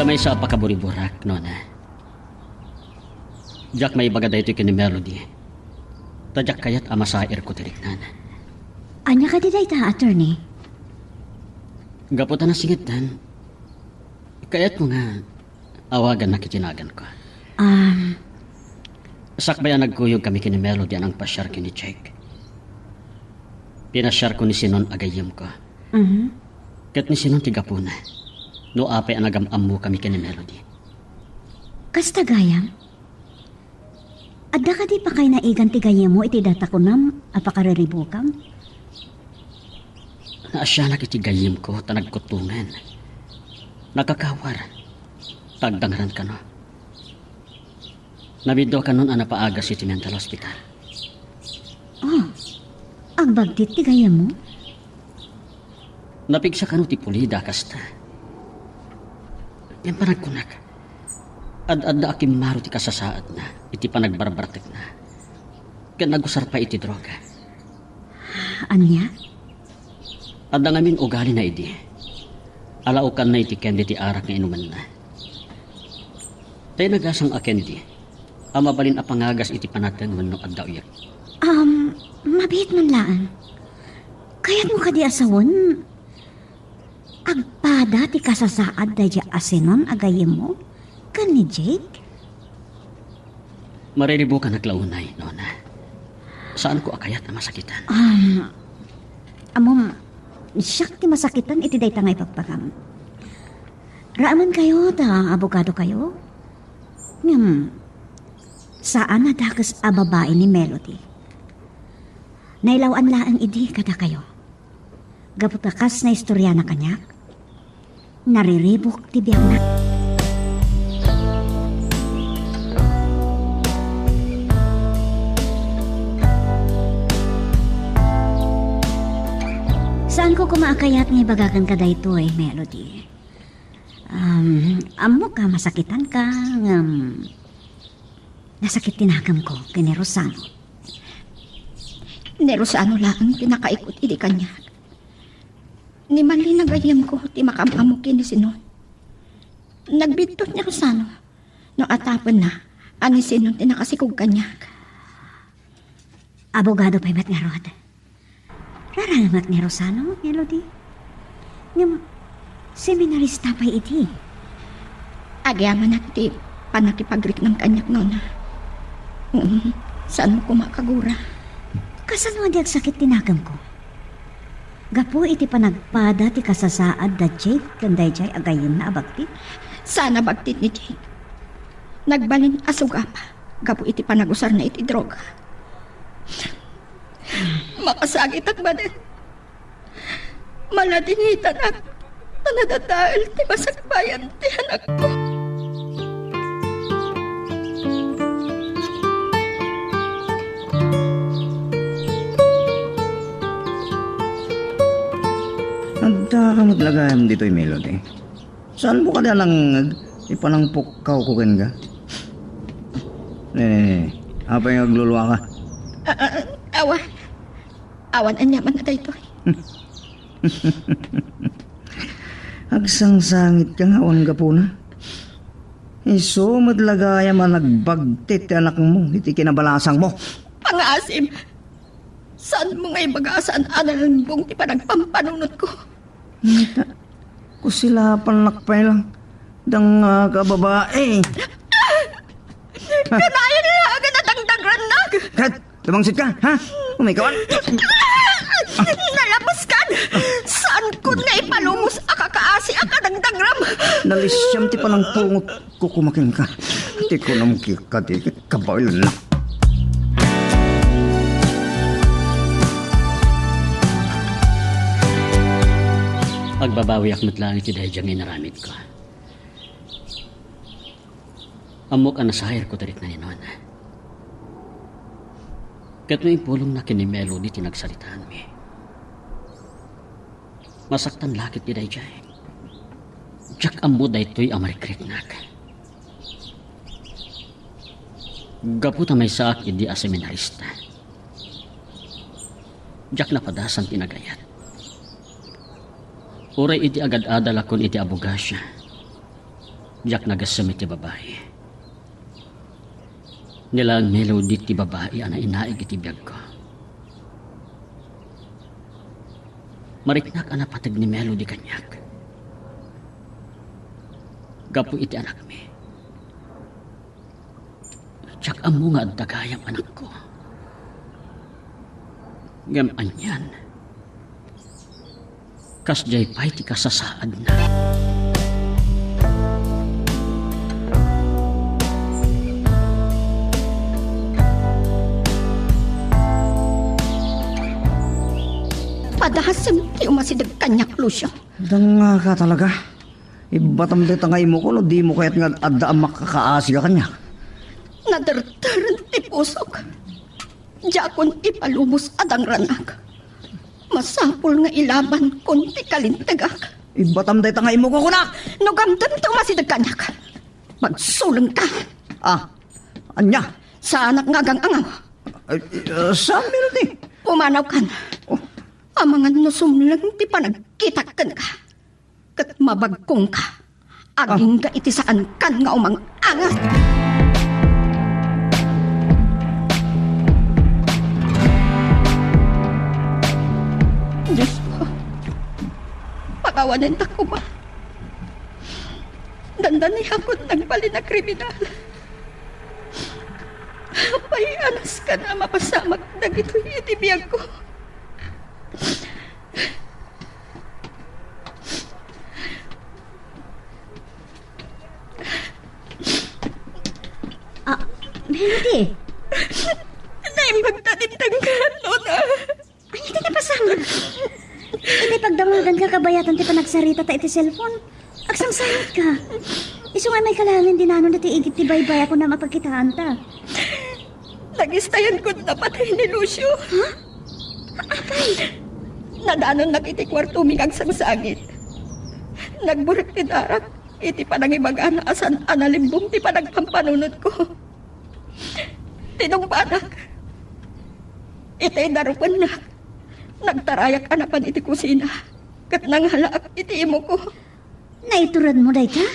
Maysa a pakaburiburak, Nona. Diak maibaga daytoy ken ni Melody. Ta diak kayat a masairko ti riknana. Ania kadi dayta, attorney? Gapu ta nasingitan, kayatko nga awagannak iti naganko. Um, Sakbay a nagkuyogkami ken ni Melody a nangpasiar ken ni Jake, pinasiarko ni Sinon a gayyemko. Mhm. Ket ni Sinon ti gapuna no apay a nagam-ammokami ken ni Melody. Kasta gayam? Adda kadi pakay naigan ti gayyemmo iti dayta kunam a pakariribukam? Naasianak iti gayyemko ta nagkuttongen. Nakakawar. Tagdangran kano. Namiddua kanon a napaagas iti mental hospital. Oh, agbagtit ti gayyemmo? Napigsa kano ti pulida a kasta. Ngem panagkunak, ad-adda a kimmaro ti kasasaadna iti panagbarbartekna ken nagusar pay iti droga. Ania? Adda ngamin ugalina idi. Alaukanna iti candy ti arak nga inumenna. Tay nagasang a candy a mabalin a pangagas iti panateng wenno adda uyek. Um, mabiit man laeng. Kayatmo kadi a sawen? Agpada ti kasasaad daydiay a Sinon a gayyemmo ken ni Jake? Mariribukanak la unay, Nona. Saanko a kayat a masakitan. Um, ammom, siak ti masakitan iti dayta nga ibagbaga. Raamen kayo ta abogado kayo? Ngem, saan a dakes a babai ni Melody. Nailaw-an laeng idi kadakayo. Gapu ta kas naistoriana kaniak, nariribuk ti biagna. Saanko koma a kayat nga ibagakan ka daytoy, Melody. Um, ammok a masakitan ka, ngem nasakit ti nagemko ken ni Rosano. Ni Rosano laeng ti nakaikut idi kaniak. Ni Malina gayyemko ti makam-ammo ken ni Sinon. Nagbiddut ni Rosano no atapenna a ni Sinon ti nakasikog kaniak. Abogado pay met ngarud. Raraemek ni Rosano, Melody. Ngem, seminarista pay idi. Agyamanak ti pannakipagriknam kaniak, Nona. Mm, saanmo koma a kagura. Kasano a di agsakit ti nagemko? Gapu iti panagpada ti kasasaad da Jake ken daydiay a gayyemna a bagtit? Saan a bagtit ni Jake. Nagbalin a sugapa gapu iti panagusarna iti droga. Makasagitak manen. Maladingitanak ta nadadael ti masakbayan ti anakko. Adda ka met la gayam ditoy, Melody. Saanmo kadi a nangngeg ti panangpukkawko kenka? Ne, ne, ne. Apay nga agluluaka? A-, a-, awan. Awan aniaman a daytoy. Agsangsangitka nga awan gapuna. Isu met la gayam a nagbagtit ti anakmo iti kinabalasangmo. Pangaasim! Saanmo nga ibaga a saan a nalembong ti panagpampanunotko? Ngata, kusilapannak pay lang dangngak a babai. Kanayon nga agan a dangdagrannak! Kat, tumangsit ka, ha? Umay ka, wan? Nalabas ka! Saan ko nga ipalumos a kakaasi a kadagdagram? Nalisiam ti panangpungot ko kumakin ka. Ti kunam ki kadi kabail. Agbabawiak met laeng iti daydiay nga inaramidko. Ammok a nasairko ti rikna ni Nona. Ket no impulongna ken ni Melody ti nagsaritaanmi, masaktan la ket ti daydiay. Diak ammo daytoy a marikriknak. Gapu ta maysaak idi a seminarista, diak napadasan ti nagayat. Uray idi agad-adalakon iti abogasia, Diak nagassem iti babai. Ni la Melody ti babai a nainaig iti biagko. Mariknak a napateg ni Melody kaniak. Gapu iti anakmi. Diak ammo nga adda gayam anakko. Ngem anian, kasdiay pay ti kasasaadna. Padasem ti umasideg kaniak, Lucio. Dangngaka talaga. Ibbatam dayta nga imuko no dimo kayat nga adda a makakaasiga kaniak. Naderder ti pusok. Diakon ipalubos a dangranak. Masapul nga ilabankon ti kalintegak. Ibbatam dayta nga imuko, kunak! No gamdem ti umasideg kaniak, pagsulengka. Ah, ania? Saanak nga agang-angaw. Ay, ah, saan, Melody? Pumanawkan. Oh. Amangan no sumleng ti panagkitak kenka. Ket mabagkongka. Ah. Agingga iti saankan nga umang-angas. Diosko, pakawanenta koma. Dandaniakon nagbalin a kriminal. Apay a nasken a mapasamak dagitoy iti biagko? Ah, Melody! Naimbag ta dimdem ka, Lona. Ania ti napasamak? Iti pagdangaganka kabayatan ti panagsaritata iti cellphone, agsangsangitka. Isu nga maikalaengen dinanon dagiti igid ti baybay a kunam a pagkitaanta. Nagistayankon napatay ni Lucio. Ha? Apay? Nadanonnak iti kuartomi nga agsangsangit. Nagburek ti darak iti panangibagana a saan a nalimbong ti panagpampanunotko. Tinungpanak. Iti darupennak, nagtarayak a napan iti kusina ket nangalaak iti imuko. Naituredmo dayta?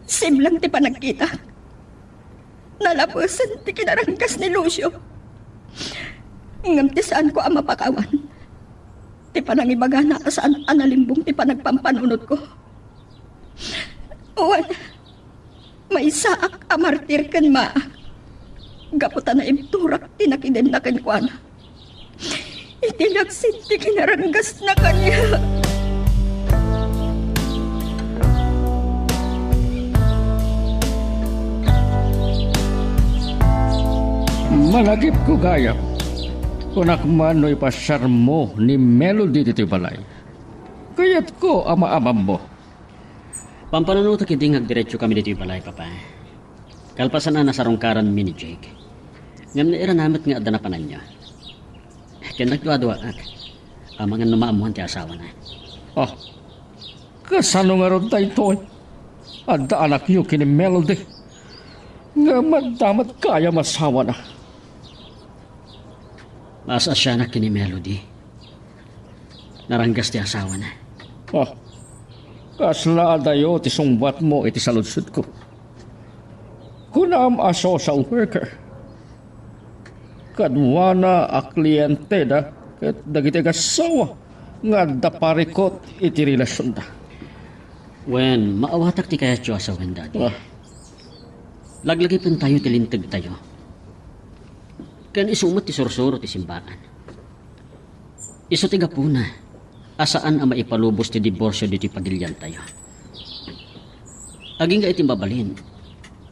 Siblang ti panagkitak. Nalabesen ti kinaranggas ni Lucio. Ngem ti saanko a mapakawan ti panangibagana a saan a nalimbong ti panagpampanunotko. Wen, maysaak a martir ken maak gapu ta naibturak ti nakidenna kenkuana. Iti naksit ti kinaranggasna kaniak. Malagipko gayam. Kunak man no ipasiarmo ni Melody ditoy balay. Kayatko a maamammo. Pampanunotek idi nga agdiretsokami ditoy balay, Papa. Kalpasan a nasarungkaranmi ni Jake. Ngem nairana met nga adda napananyo. Ken nagduaduaak. Amangan no maammoan ti asawana. Ah, kasano ngarud daytoy? Adda anakyo ken ni Melody. Ngem adda met gayam asawana. Maas-asianak ken ni Melody. Naranggas ti asawana. Ah, kasla adayo ti sungbatmo iti saludsodko. Kunam a social worker. Kaduana a klienteda ket dagiti agassawa nga adda parikut iti relasionda. Wen, maawatak ti kayatyo a sawen, Daddy. Ah. Laglagipentayo ti lintegtayo. Ken isu met ti sursuro ti simbakan. Isu ti gapuna a saan a maipalubos ti diborsio ditoy pagiliantayo. Agingga iti mabalin,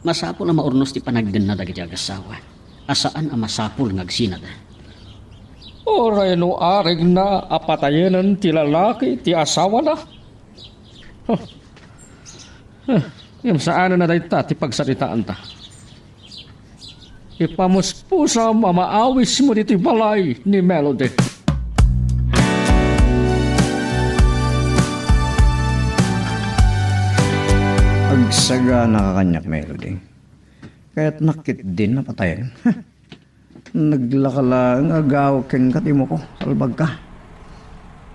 masapul a maurnos ti panagdenna dagiti agassawa a saan a masapul nga agsinada. Uray no arigna a patayenen ti lalaki ti asawana? Huh. Huh. Ngem saanen a dayta ti pagsaritaanta. Ipamuspusam a maawismo ditoy balay ni Melody. Agsagana ka kaniak, Melody. Kayatnak ketdin a patayen. Naglaka laeng a gaw kenka ti imuko, salbagka.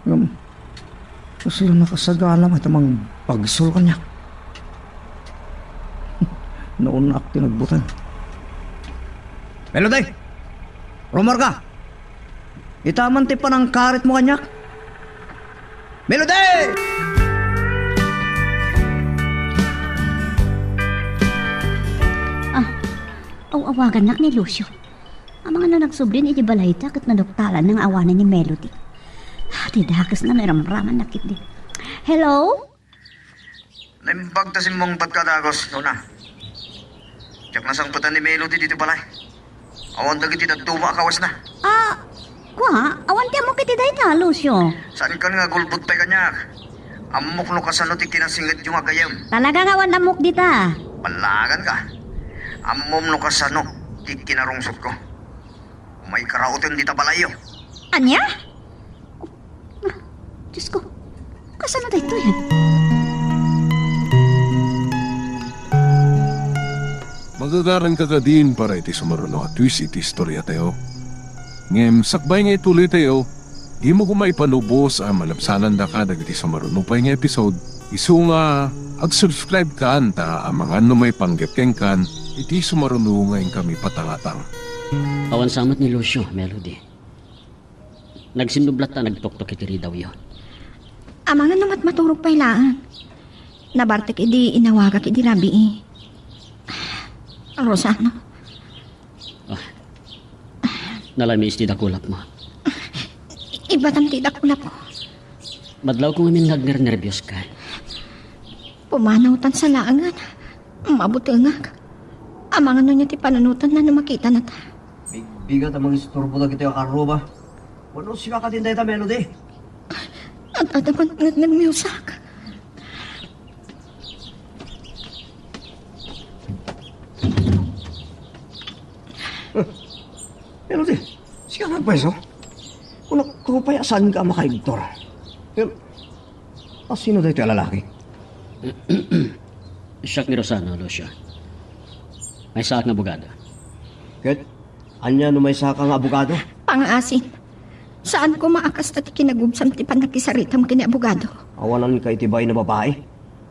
Ngem, kasla nakasaganam a mangbagsul kaniak. Naunnaak ti nagbuteng. Melody! Rumarka! Ita man ti panangkaritmo kaniak. Melody! Ah, aw-awagannak ni Lucio. Amangan no nagsublin iti balayda ket naduktalanna nga awanen ni Melody. Ah, ti dakesna no iramramannak ketdi. Hello? Naimbag ta simmungbat ka, Dagos, nona. Diak nasangpetan ni Melody ditoy balay. Awan dagiti dadduma a kawesna. Ah, kua, awan ti ammok iti dayta, Lucio. Saankan nga agulbod pay kaniak. Ammok no kasano ti kinasingedyo nga gayyem. Talaga nga awan ammok dita. Ballaganka. Ammom no kasano ti kinarungsotko. Umay karaoten dita balayyo. Ania? Ah, Diyos ko, kasano daytoyen? Magagaranka kadin para iti sumaruno a twist iti istoriatayo. Ngem sakbay nga ituloytayo, dimo koma ipanubos a malabsanandaka dagiti sumaruno pay nga episode, isu nga ag-subscribe kan ta amangan no maipanggep kenkan iti sumaruno nga inkami patangatang. Awan sa met ni Lucio, Melody. Nagsinnublat ta nagtuktok iti ridawyo. Amangan no matmaturog pay laeng. Nabartek idi inawagak idi rabii. Rosano. Ah. Nalamiis ti dakulapmo. Ibatam ti dakulapko. Madlawko ngamin nga agnernerbios ka. Pumanawtan sa laengen. Mabutengak. Amangan no ania ti panunotanna no makitanata. Bigbigat a mangisturbo dagiti a karruba. Wenno sika kadin dayta, Melody? At-, adda man nagmiusak. Eh, Melody, sika nga agpayso? Kunak pay a saanka a makaigtor. Ngem, a sino daytoy a lalaki? Siak ni Rosano, Lucio. Maysaak nga abogado. Ket ania no maysaka nga abogado? Pangaasim. Saan koma a kasta ti kinagubsam ti pannakisaritam ken ni abogado. Awananka iti bain a babai?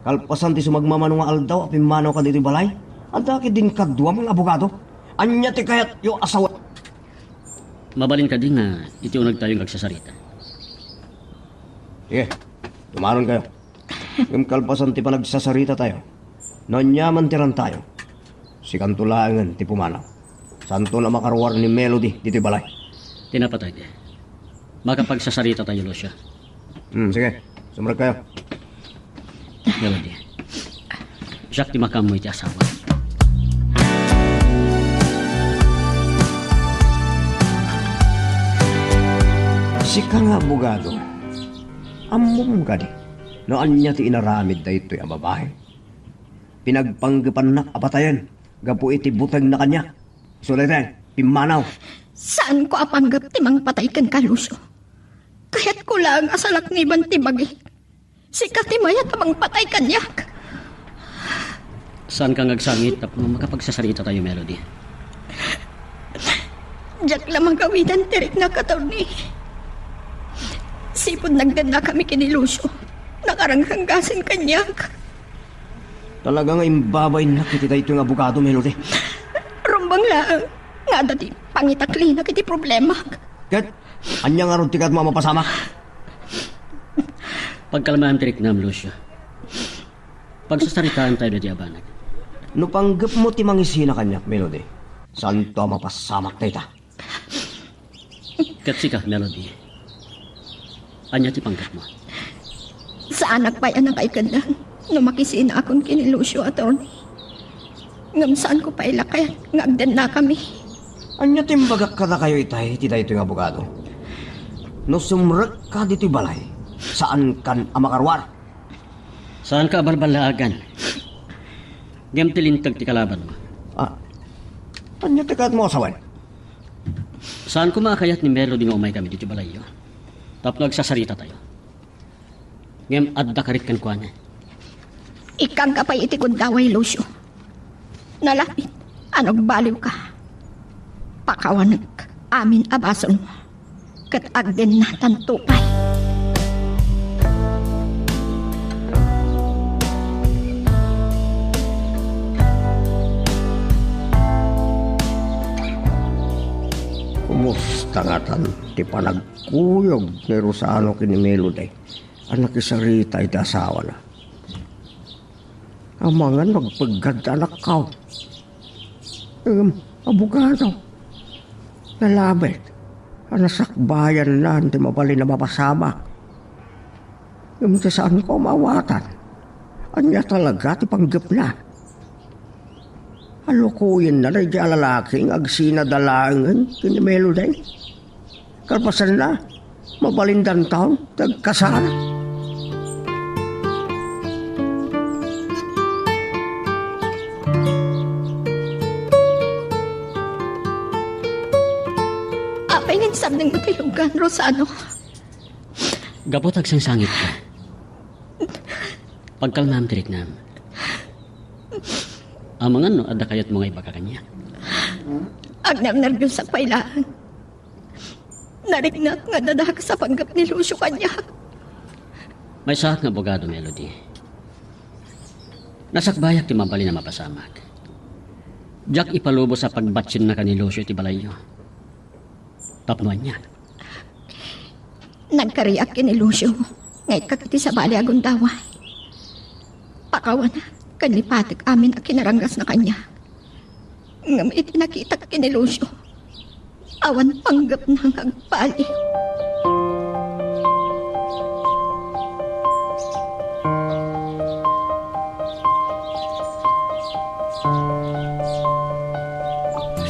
Kalpasan ti sumagmamano nga aldaw a pimmanawka ditoy balay, adda ketdin kaduam nga abogado. Ania ti kayatyo a sawen? Mabalin kadi nga iti unegtayo nga agsasarita? Sige, tumaronkayo. Ngem kalpasan ti panagsasarita tayo, no ania man ti rantayo, sikanto laengen ti pumanaw. Saanton a makaruar ni Melody ditoy balay. Ti napatay di. Makapagsasarita tayo, Lucio. Hmm, sige. Sumrek kayo. Melody. Siak ti makaammo iti asawa. Sika nga abogado, ammom kadi no ania ti inaramid daytoy a babai? Pinagpanggepannak a patayen gapu iti butengna kaniak. Isu daytoy, pimmanaw. Saanko a panggep ti mangpatay kenka, Lucio. Kayatko laeng a salakniban ti bagik. Sika ti mayat a mangpatay kaniak. Saanka nga agsangit tapno makapagsasarita tayo, Melody. Diak la magawidan ti riknak, attorney. Sipud nagdennakami ken ni Lucio, nakaranggasen kaniak. Talaga nga imbabainnak iti daytoy nga abogado, Melody. Rumbeng laeng nga adda ti pangitaklinak iti problemak. Ket ania ngarud ti kayatmo a mapasamak? Pagkalmaem ti riknam, Lucio. Pagsasaritaan tayo daydi a banag. No panggepmo ti mangisina kaniak, Melody, saanto a mapasamak dayta. Ket sika, Melody, ania ti panggepmo? Saanak pay a nakaikaddan no makisinaakon ken ni Lucio, attorney. Ngem saanko pay la kayat nga agdennakami. Ania ti imbagak kadakayo itay iti daytoy nga abogado? No sumrekka ditoy balay, saankan a makaruar. Saanka a balballaagan. Ngem ti linteg ti kalabanmo. Ah, ania ti kayatmo a sawen? Saan koma a kayat ni Melody nga umaykami ditoy balayyo tapno agsasaritatayo. Ngem adda karit kenkuana. Ikkangka pay iti kuddaway, Lucio. Nalapit a nagbaliwka. Pakawanek amin a basolmo ket agdennatanto pay. Tangatan ti panagkuyog ni Rosano ken ni Melody a nakisarita iti asawana. Amangan no agpeggad ti anakko. Ngem, abogado, nalabit a nasakbayanna ti mabalin a mapasamak. Ngem ti saanko a maawatan, ania talaga ti panggepna? Alukoyenna daydiay a lalaki nga agsinada laengen ken ni Melody. Kalpasanna, mabalindanton ti agkasar. Apay nga insardengmo ti lugan, Rosano? Gapu ta agsangsangitka. Pagkalmam ti riknam. Amangan no adda kayatmo nga ibagak kaniak. Agnernerbios pay laeng. Nariknak nga adda dakes a panggep ni Lucio kaniak. Maysaak nga abogado, Melody. Nasakbayak ti mabalin a mapasamak. Diak ipalubos a pagbatsiennaka ni Lucio iti balayyo. Tapno ania? Nagkariak ken ni Lucio nga ikkak iti sabali a gundaway. Pakawanak ken lipatek amin a kinaranggasna kaniak. Ngem iti nakitak ken ni Lucio, awan panggepna nga agbali.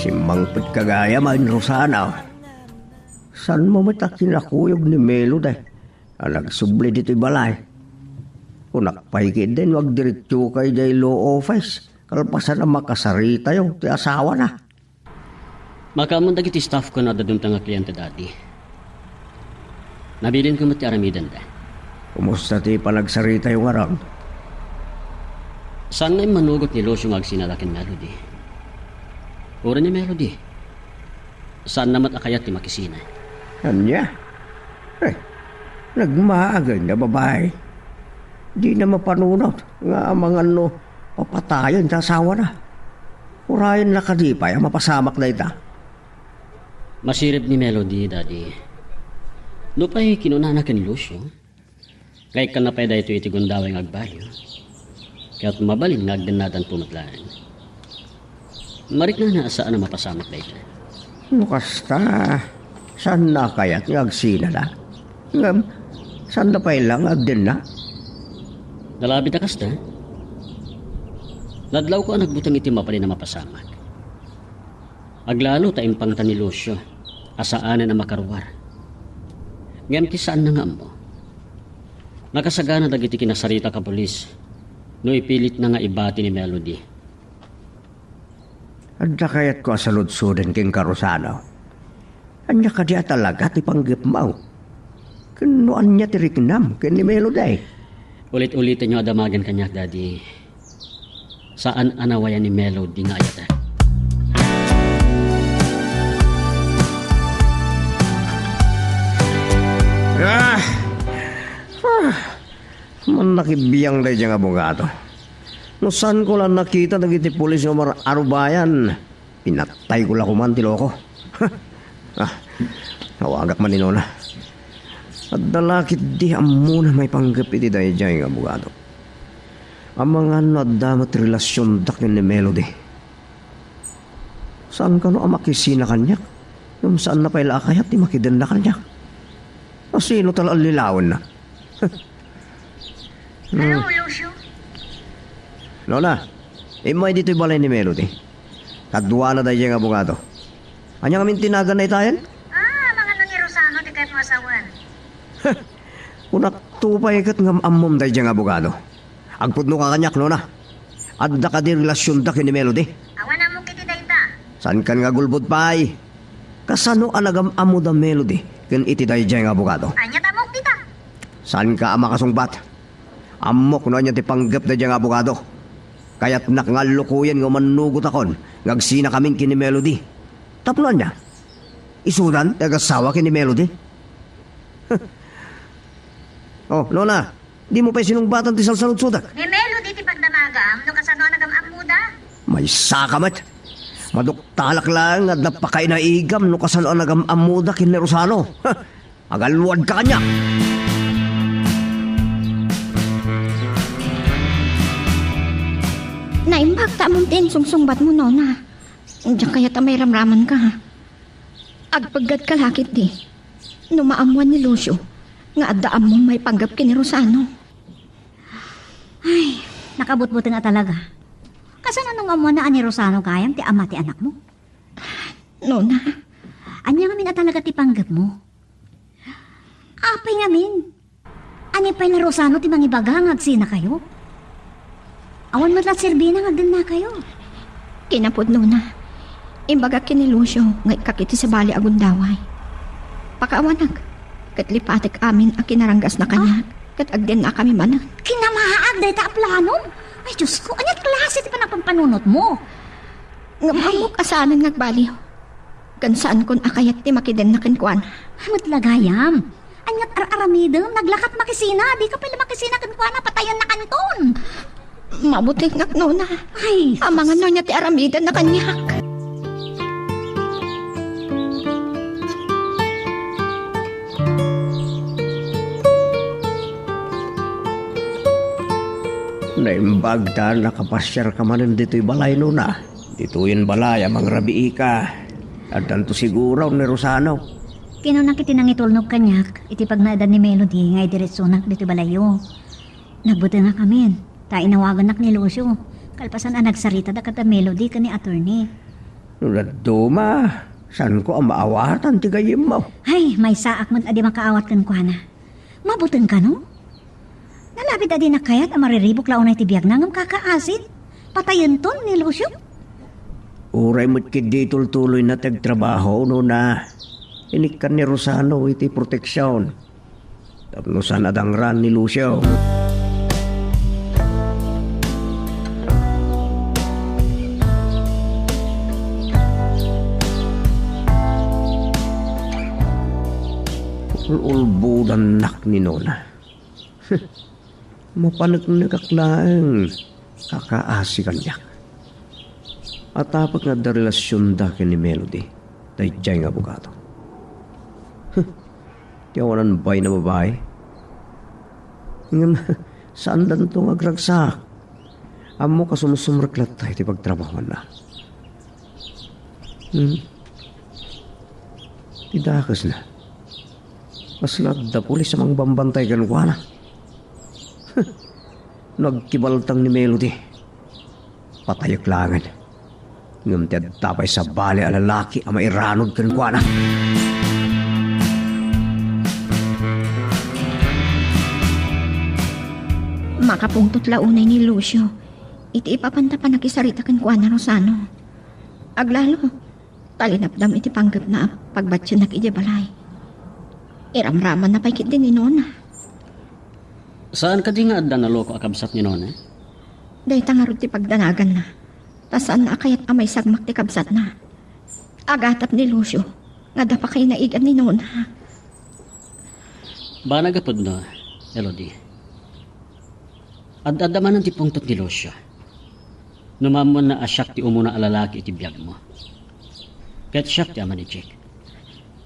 Simmangpetka gayam, Rosana. Saanmo met a kinakuyog ni Melody a nagsubli ditoy balay? Kunak pay ketdi no agdiretsoka idiay law office kalpasan a makasaritayo ti asawana. Makaammon dagiti staff ko no adda dumteng a kliente, Daddy. Nabilinko met ti aramidenda. Kumusta ti panagsaritayo ngarud? Saan nga immanugot ni Lucio nga agsinada ken Melody. Uray ni Melody, saanna met a kayat ti makisina. Ania? Eh, nagmaagayna a babai. Dina mapanunot nga amangan no papatayen ti asawana. Urayenna kadi pay a mapasamak dayta. Masirib ni Melody, Daddy. Nupay kinunana ken Lucio nga ikkanna pay daytoy iti gundaway nga agbaliw, ket mabalin nga agdennadanto met laeng. Mariknana a saan a mapasamak dayta. No kasta, saanna a kayat nga agsinada? Ngem, saanda pay la nga agdenna? Nalabit a kasta, nadlawko a nagbuteng iti mabalin a mapasamak. Aglalo ta impangta ni Lucio a saanen a makaruar. Ngem ti saanna nga ammo, nakasagana dagiti kinasaritak a pulis no ipilitna nga ibati ni Melody. Adda kayatko a saludsoden kenka, Rosano. Ania kadi a talaga ti panggepmo? Ken no ania ti riknam ken ni Melody? Ulit-ulitenyo a damagen kaniak, Daddy. Saan a nawayan ni Melody nga ayatek. Ah! Ah! Mannakibiang daydiay nga abogado. No saanko la nakita dagiti pulis nga umar-arubayan, pinatayko la koman ti loko. Ah, awagak man ni Nona. Adda la ketdi ammona maipanggep iti daydiay nga abogado. Amangan no adda met relasionda ken ni Melody. Saan kano a makisina kaniak? Ngem saanna pay la a kayat ti makidenna kaniak. Asino ta la allilawenna? Hello, Lucio. Nona, immay ditoy balay ni Melody. Kaduana daydiay nga abogado. Ania ngamin ti naganna itayen? Ah, amangan no ni Rosano ti kayatmo a sawen. Kunakto pay ket ngem ammom daydiay nga abogado. Agpudnoka kaniak, Nona. Adda kadi relasionda ken ni Melody? Awan ammok iti dayta. Saankan nga agulbod pay? Kasano a nagam-ammo da Melody ken iti daydiay nga abogado? Ania ti ammok dita? Saanka a makasungbat? Ammok no ania ti panggep daydiay nga abogado. Kayatnak nga allokoyen nga umannugotakon nga agsinakamin ken ni Melody. Tapno ania? Isudan ti agasawa ken ni Melody? Oh, Nona, dimo pay sinungbatan ti salsaludsodak? Ni Melody ti pagdamagam no kasano a nagam-ammoda. Maysaka met. Maduktalak laeng nga adda pakainaigam no kasano a nagam-ammoda ken ni Rosano. Ha! Agalluadka kaniak! Naimbag ta ammom ti insungsungbatmo, Nona. Diak kayat a mairamramanka. Agpeggadka la ketdi no maammoan ni Lucio nga adda ammom maipanggep ken ni Rosano. Ay, nakabutbuteng a talaga. Kasano no maammoanna a ni Rosano gayam ti ama ti anakmo? Nona. Ania ngamin a talaga ti panggepmo? Apay ngamin? Ania pay ni Rosano ti mangibaga nga agsinakayo? Awan met la serbina nga agdennakayo. Kinapudnona, imbagak ken ni Lucio nga ikkak iti sabali a gundaway. Pakaawanak, ket lipatek amin a kinaranggasna kaniak, ket agdennakami manen. Kinamaag dayta a planom? Ay, Diosko, ania ti klase ti panagpampanunotmo? Ngem ammok a saanen nga agbaliw. Ken saankon a kayat ti makidenna kenkuana. Met la gayam. Aniat ar-aramidem? Naglakat makisina. Dika pay la makisina kenkuana. Patayennakanton. Mabutengak, Nona. Ay, amangan no ania ti aramidenna kaniak. Naimbag ta nakapasiarka manen ditoy balay, Nona. Ditoyen balay a mangrabiika. Addanto siguro ni Rosano. Kinunak iti nangitulnog kaniak iti pagnaedan ni Melody nga idiretsonak ditoy balayyo. Nagbutengak amin, ta inawagannak ni Lucio, kalpasan a nagsaritada kada Melody ken ni attorney. No dadduma, saanko a maawatan ti gayyemmo. Ay, maysaak met a di makaawat kenkuana. Mabuteng kano? Nalabit a dinak kayat a mariribuk la unay ti biagna ngem kakaasit. Patayenton ni Lucio. Uray met ketdi tultuloyna ti agtrabaho, Nona. Inikkan ni Rosano iti proteksion tapno saan a dangraan ni Lucio. Ul-ulbodannak ni Nona. Mapaneknekak laeng kakaasi kaniak. Atapek nga adda relasionda ken ni Melody, daydiay nga abogado. Huh, ti awanan bay na babai. Ngem, saandanto nga agragsak. Ammok a sumsumrek latta iti pagtrabahuanna. Hmm. Ti dakesna. Kasla adda pulis a mangbambantay kenkuana. Nagkibaltang ni Melody. Patayek laengen. Ngem ti adda pay sabali a lalaki a mairanod kenkuana. Makapungtot la unay ni Lucio iti ipapanta pannakisarita kenkuana, Rosano. Aglalo, ta linapdam iti panggepna a pagbatiennak idiay balay. Iramramanna pay ketdi ni Nona. Saan kadi nga adda naloko a kabsat ni Nona? Dayta ngarud ti pagdanaganna. Ta saanna a kayat a maisagmak ti kabsatna. Agatap ni Lucio nga adda pakainaigam ni Nona. Banag a pudno, Elodie. Ad-adda manen ti pungtot ni Lucio. No maammoanna a siak ti umuna a lalaki iti biagmo. Ket siak ti ama ni Jake.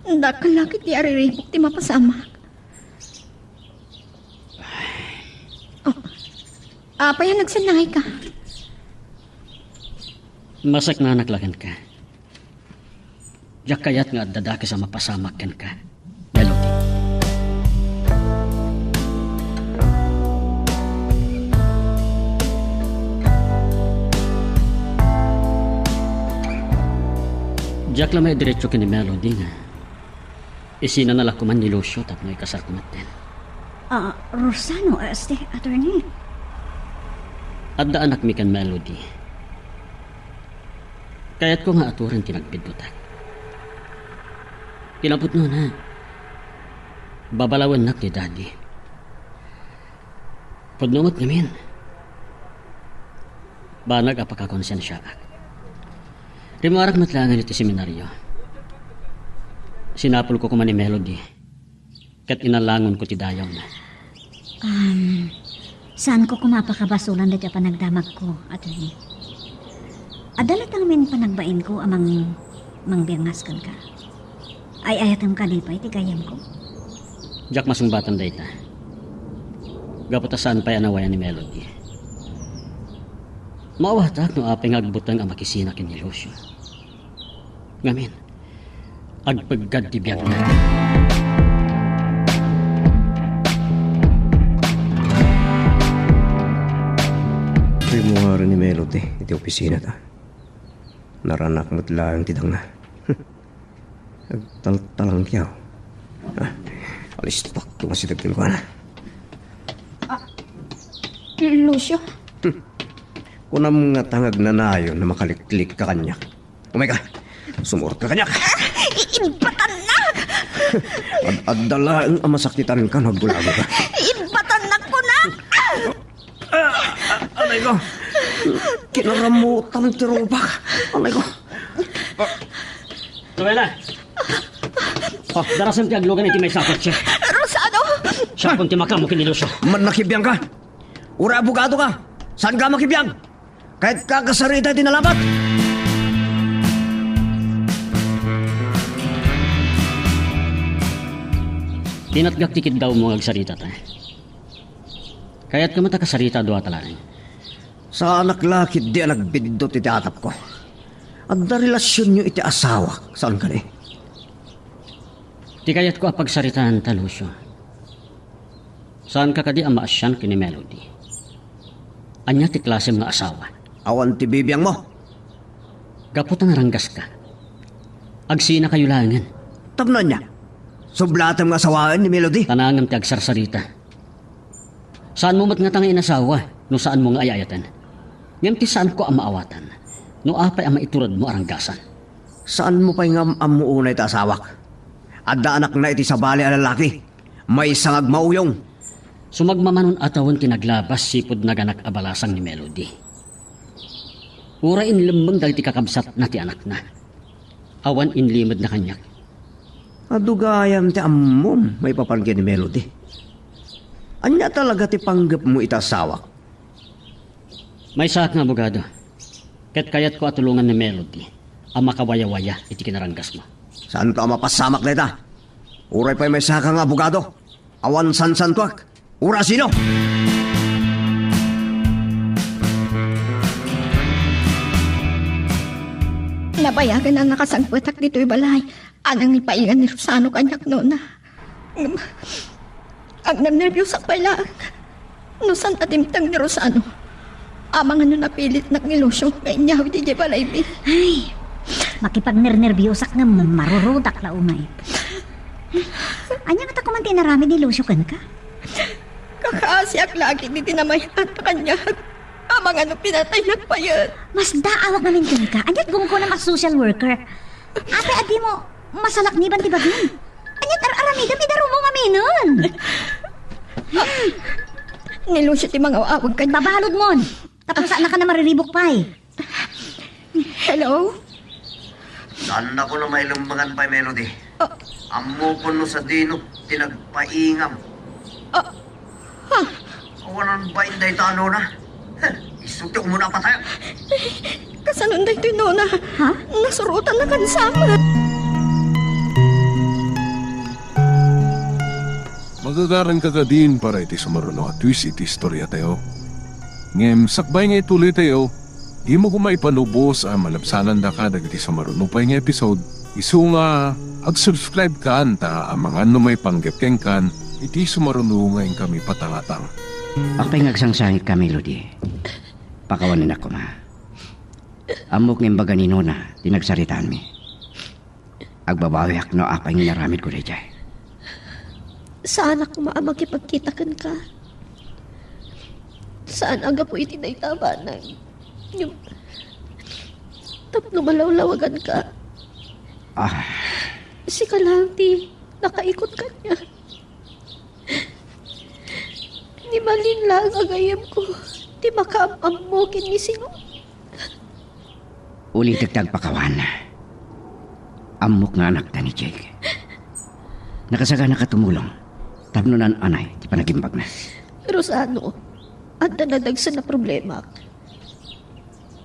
Dakkel la ketdi a riribuk ti mapasamak. Oh. Apay a nagsannangayka? Masaknanak la kenka. Diak kayat nga adda dakes a mapasamak kenka, Melody. Diak la maidiretso ken ni Melody nga isinana la koman ni Lucio tapno ikasarko metten. Ah, Rosano, ah, este, attorney. Adda anakmi ken Melody. Kayatko nga aturen ti nagpiddutak. Kinapudnona, babalawennak ni Daddy. Pudno met ngamin. Banag a pakakonsensiaak. Rimmuarak met laengen iti seminario. Sinapulko koma ni Melody. Ket inalangonko ti dayawna. Um, saanko koma a pakabasolan daytoy a panagdamagko, attorney. Adda latta ngamin panagbainko a mang-, mangbiangas kenka? Ay-ayatem kadi pay ti gayyemko? Diak masungbatan dayta. Gapu ta saan pay a nawayan ni Melody. Maawatak no apay nga agbuteng a makisina ken ni Lucio. Ngamin, agpeggad ti biagna. Rimmuaren ni Melody iti opisinata. Naranak met laeng ti dangna. Agtaltalangkiaw. Ah, alistak ti masideg kenkuana. Ah, Lucio? Hmm. Kunam nga ta nga agnanayon a makaliklikka kaniak. Umayka. Sumurotka kaniak. Ah, i-, imbatannak! Ad-, adda laeng a masakitanka no aggulagoka. Imbatannak, kunak! Ah, ah, anay ko. Kinaramutan ti rupak. Anay ko. Luella. Ah, darasem ti aglugan iti maysa a kotse. Rosano! Siakon ti makaammo ken ni Lucio. Mannakibiangka. Uray abogadoka. Saanka makibiang? Kayatka a kasarita iti nalabat. Tinatgak ti kiddawmo nga agsaritata. Kayatko met a kasarita a duata laeng. Saanak la ketdi a nagbiddut iti atapko. Adda relasionyo iti asawak, saan kadi? Ti kayatko a pagsaritaanta, Lucio. Saanka kadi a maasian ken ni Melody? Ania ti klasem nga asawa? Awan ti bibiangmo. Gapu ta naranggaska. Agsinakayo laengen. Tapno ania? Sublatem nga asawaen ni Melody? Tanangem ti agsarsarita. Saanmo met ngata nga inasawa no saanmo nga ay-ayaten. Ngem ti saanko a maawatan no apay a maituredmo a ranggasan. Saanmo pay nga am-ammo unay ta asawak? Adda anakna iti sabali a lalaki. Maysa nga agmauyong. Sumagmamanon a tawen ti naglabas sipud naganak a balasang ni Melody. Uray inlemmeng dagiti kakabsatna ti anakna. Awan inlimedna kaniak. Adu gayam ti ammom maipapan ken ni Melody. Ania talaga ti panggepmo ita asawak? Maysaak nga abogado, ket kayatko a tulongan ni Melody a makawayawaya iti kinaranggasmo. Saanto a mapasamak dayta? Uray pay maysaka nga abogado, awan sansantoak. Urasino? Nabayagen a nakasangpetak ditoy balay. Anang ni paingan ni Rosano kaniak, nona. Ngem, agnernerbiosak pay laeng no saan a dimteng ni Rosano. Amangan no napilitnak ni Lucio nga inyawid idiay balaymi. Ay, makipagnernerbiosak ngem marurudak la unay. Ania ngata koma ti inaramid ni Lucio kenka? Kakaasiak la ketdi ti namayat kaniak. Amangan no pinataynak payen. Masdaawak ngamin kenka. Ania't gunggonam a social worker? Apay a dimo masalakniban ti bagim? Ania't ar-aramidem ida rumo ngaminen? Ni Lucio ti mangaw-awag kaniak. Babaludmon. Tapno saannaka a mariribuk pay. Hello? Saannakon a mailemmengan pay, Melody. Ah. Ammokon no sadino ti nagpaingam. Ah. Ha? Awanan bain dayta a nona? Heh, isu ti umuna a patay. Kasanon daytoy, nona? Ha? Nasurotan na kan Sam. Magagaranka kadin para iti sumaruno a twist iti istoriatayo. Ngem sakbay nga ituloytayo, dimo koma ipalubos a malabsanandaka dagiti sumaruno pay nga episode, isu nga ag-subscribe kan ta amangan no maipanggep kenkan iti sumaruno nga inkami patangatang. Apay nga agsangsangit ka, Melody? Pakawanenak koma. Ammok nga imbaga ni Nona ti nagsaritaanmi. Agbabawiak no apay nga inaramidko daydiay. Saanak koma a makipagkita kenka. Saan a gapu iti dayta a banag. Ngem tapno malawlawaganka. Ah. Sika laeng ti nakaikot kaniak. Ni malin laeng a gayyemko ti makaam-ammo ken ni Sino. Ulitek ti agpakawan. Ammok nga anakta ni Jake. Nakasaganaka a tumulong tapno naan-anay ti panagimbagna. Rosano, adda nadagsen a problemak.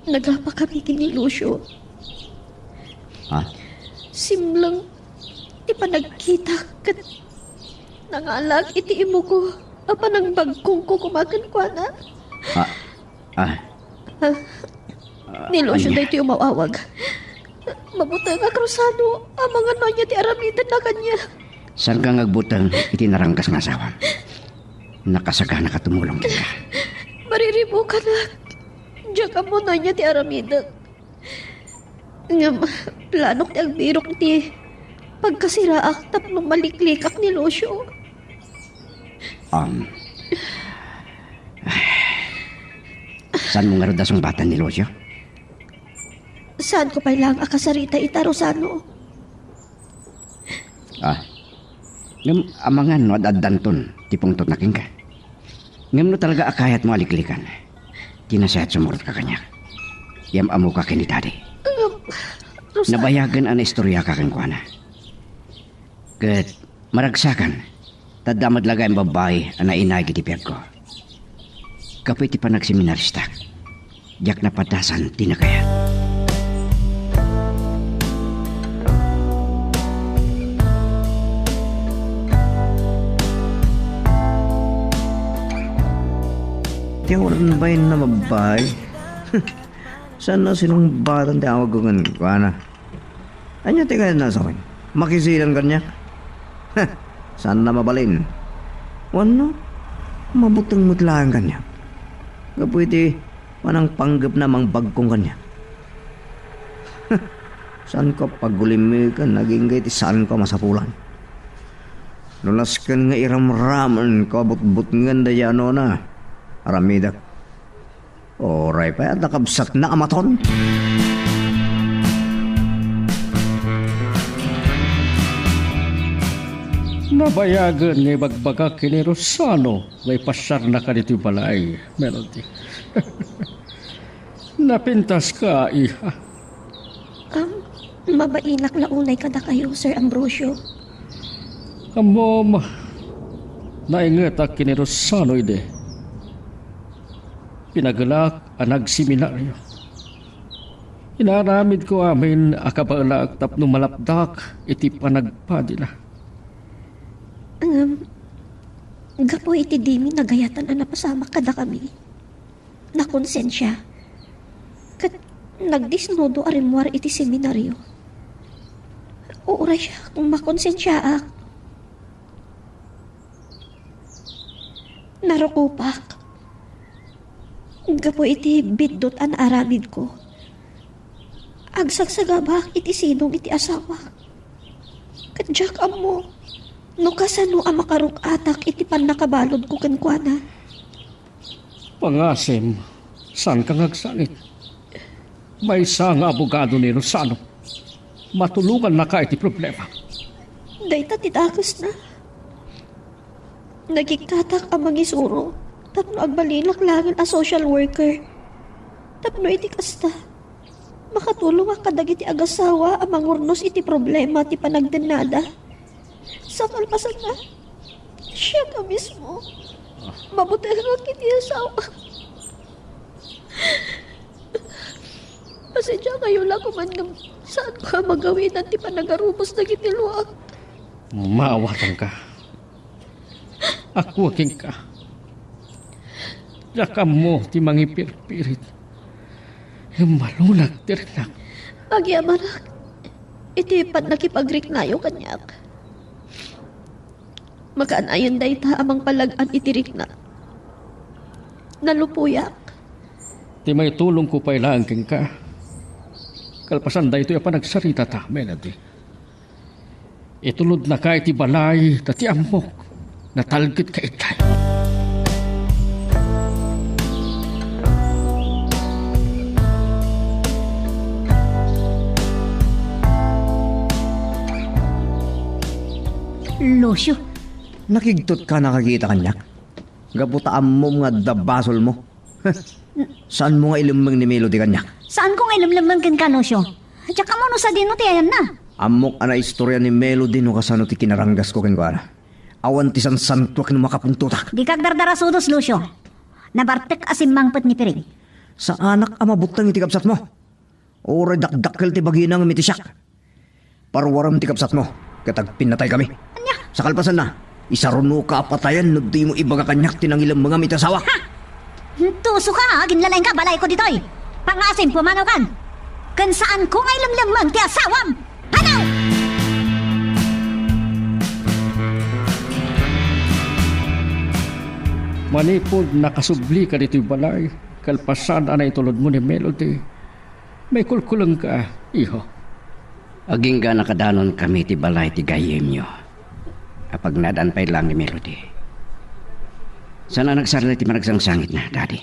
Nagapakami ken ni Lucio. Ha? Simleng ti panagkitak ket nangalak iti imuko a panangbagkongko koma kenkuana. Ah, ah. Ah, ni Lucio daytoy umawawag. Mabutengak, Rosano, amangan no ania ti aramidenna kaniak. Saanka nga agbuteng iti naranggas nga asawam. Nakasaganaka tumulong kenka. Mariribukanak. Diak ammo no ania ti aramidek. Ngem, planok ti agbirok iti pagkasiraak tapno maliklikak ni Lucio. Um, saanmo ngarud a sungbatan ni Lucio? Saanko pay laeng a kasarita ita, Rosano. Ah. Ngem amangan no ad-addanton ti pungtotna kenka. Ngem no talaga a kayatmo a liklikan, ti nasayaat sumurotka kaniak. Yam-ammoka ken ni Daddy. Ngem, Rosa- Nabayagen a naistoriaka kenkuana. Ket maragsakan, ta adda met laeng babbai a nainaig iti biagko. Gapu iti panagseminaristak, diak napadasan ti nagayat. Ti awan bain a babbai. Saan a sinungbatan ti awagko kenkuana. Ania ti kayatna a sawen? Makisidan kaniak? Heh, saanna mabalin. Wenno, mabuteng met laeng kaniak. Gapu iti panangpanggepna a mangbagkong kaniak. Heh, saanko a pagulimiken agingga iti saanko a masapulan. No nasken nga iramramenko a butbutngen daydi a nona, aramidek. Uray pay adda kabsatna a maton. Nabayagen nga ibagbaga ken ni Rosano nga ipasiarnaka ditoy balay, Melody. Napintaska, iha. Um, mabainak la unay kadakayo, Sir Ambrosio. Ammom, naingetak ken ni Rosano idi. Pinagelak a nagseminario. Inaaramidko amin a kabaelak tapno malapdak iti panagpadina. Ngem, gapu iti dimi nagayatan a napasamak kadakami, nakonsensia, ket nagdisnudo a rimmuar iti seminario. Uray siak, makonsensiaak. Narukopak. Gapu iti biddut a naaramidko, agsagsagabak iti sidong iti asawak. Ket diak ammo no kasano a makaruk-atak iti pannakabaludko kenkuana. Pangasim, saanka nga agsangit. Maysa nga abogado ni Rosano. Matulongannaka iti problema. Dayta ti dakesna. Nagikkatak a mangisuro tapno agbalinnak laeng a social worker. Tapno iti kasta, makatulongak kadagiti agasawa a mangurnos iti problema ti panagdennada. Sa kalpasanna, siak a mismo, mabutengak iti asawa. Pasensiakayo la koman ngem saanko a magawidan ti panagarubos dagiti luak. Maawatanka. Aguagenka. Diak ammo ti mangipirpirit. Ngem malunak ti riknak. Agyamanak iti pannakipagriknayo kaniak. Makanayon dayta a mangpalag-an iti rikna. Nalupoyak. Ti maitulongko pay laeng kenka, kalpasan daytoy a panagsaritata, Melody. Itulodnaka iti balay ta ti ammok, natalgetka itay. Lucio. Nakigtotka a nakakita kaniak? Gapu ta ammom nga adda basolmo. Saanmo nga ilemmeng ni Melody kaniak? Saanko nga ilemlemmeng kenka, Lucio. Diak ammo no sadino ti ayanna. Ammok a naistorya ni Melody no kasano ti kinaranggasko kenkuana. Awan ti sansantuak no makapungtotak. Dika agdardarasudos, Lucio. Nabartek a simmangpet ni Piring. Saanak a mabuteng iti kabsatmo. Uray dakdakkel ti bagina ngem iti siak. Paruarem ti kabsatmo, ket agpinnataykami. Ania? Sa kalpasanna, isarunoka a patayen no dimo ibaga kaniak ti nangilemmengam iti asawa. Ha! Intusoka, aginlalaingka balayko ditoy. Pangaasim, pumanawkan. Ken saanko nga ilemmeng ti asawam. Panaw! Manipud nakasublika ditoy balay, kalpasan a naitulodmo ni Melody, maikulkulengka, iho. Agingga nakadanon kami ti balay ti gayyemyo. Apagnadaan pay laeng ni Melody. Saan a nagsarli ti panagsangsangitna, Daddy.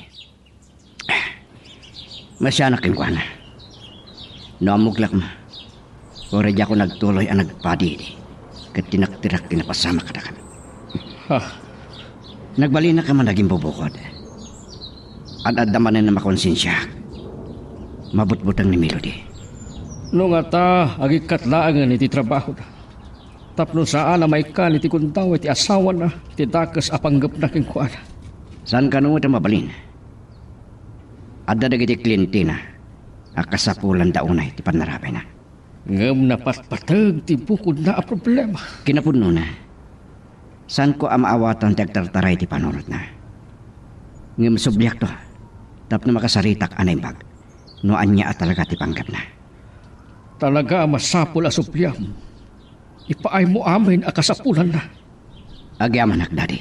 Masianak kenkuana. No ammok la koma, uray diak nagtuloy a nagpadi idi ket tinakderak ti napasamak kadakami. Ha? Nagbalinnak a managimbubukod. Ad-adda manen a makonsensiaak. Mabutbuteng ni Melody. No ngata, agikkat laengen iti trabaho. Tapno saan a maikkan iti gundaway ti asawana ti dakes a panggepna kenkuana. Saan kano met a mabalin. Adda dagiti klientina a kasapulanda unay ti pannarabina. Ngem napatpateg ti bukodna a problema. Kinapudnona, saanko a maawatan ti agtartaray ti panunotna. Ngem subliakto tapno makasaritak a naimbag no ania a talaga ti panggepna. Talaga a masapul a subliam. Ipaaymo amin a kasapulanna. Agyamanak, Daddy.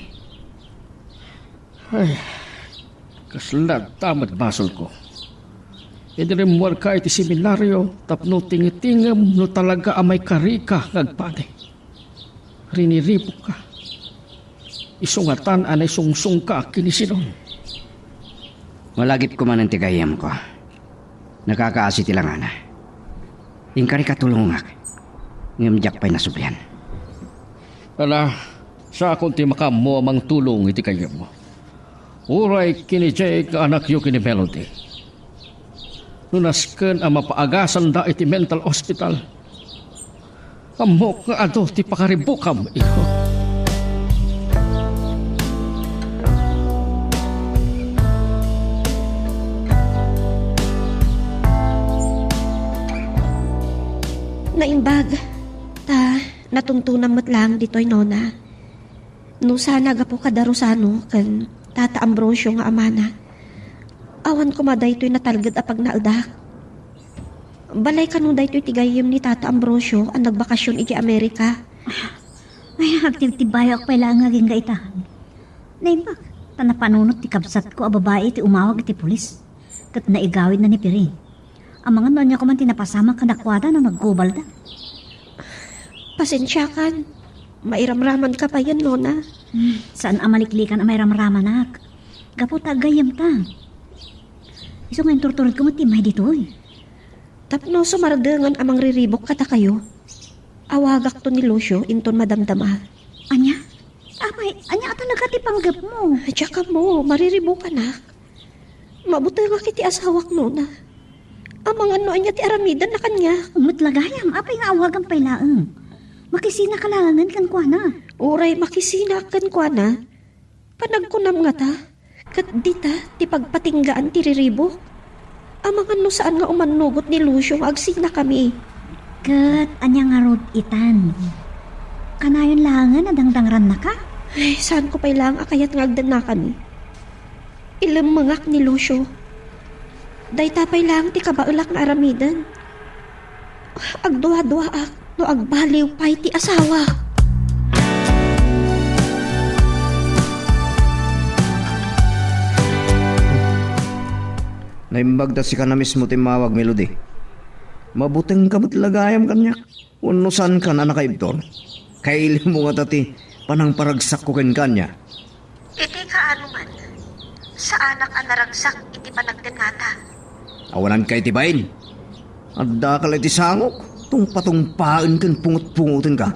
Ay, kasla met basolko. Idi rimmuarka iti seminario tapno tingitingem no talaga a maikarika nga agpadi. Riniribukka. Isu ngatan a naisungsongka ken ni Sidon. Malagipko manen ti gayyemko. Nakakaasi ti langana. Inkari katulongak, ngem diak pay nasublian. Ala, saakon ti makaammo a mangtulong iti gayyemmo. Uray ken ni Jake nga anakyo ken ni Melody. No nasken a mapaagasanda iti mental hospital, ammok nga adu ti pakaribukam, iho. Naimbag, ta natuntonam met laeng ditoy, nona. No sana gapu kada Rosano ken Tata Ambrosio nga amana, awan koma daytoy natalged a pagnaedak. Balay kano daytoy ti gayyem ni Tata Ambrosio a nagbakasyon idiay Amerika? Ay, agtibtibayo ak pay laeng nga agingga ita. Naimbag, ta napanunot ti kabsatko a babai ti umawag iti pulis, ket naigawidna ni Piring. Amangan no ania koma ti napasamak kadakuada no naggubalda. Pasensiakan. Mairamramanka payen, nona. Hmm, saan a maliklikan a mairamramanak. Gapu ta aggayyemta. Isu nga inturturedko met ti immay ditoy. Tapno sumardengen a mangriribuk kadakayo, awagakto ni Lucio inton madamdama. Ania? Apay, ania a talaga ti panggepmo? Diak ammo, mariribukanak. Mabutengak iti asawak, nona. Amangan no ania ti aramidenna kaniak. Met la gayam, apay nga awagam pay laeng? Makisinaka laengen kenkuana. Uray makisinak kenkuana, panagkunam ngata, ket dita ti pagpatinggaan ti riribuk. Amangan no saan nga umannugot ni Lucio nga agsinakami. Ket ania ngarud itan? Kanayon laengen a dangdangrannaka? Ay, saanko pay laeng a kayat nga agdennakami. Ilemmengak ni Lucio. Dayta pay laeng ti kabaelak nga aramiden. Agduaduaak no agbaliw pay ti asawak. Naimbag ta sika na mismo ti immawag, Melody. Mabutengka met la gayam kaniak. Wenno saankan a nakaibtur? Kailimo ngata ti panangparagsakko kenka ania? Iti kaano man, saanak a naragsak iti panagdennata. Awananka iti bain. Addaka la iti sangok, tungpatungpaen ken pungot-pungotenka.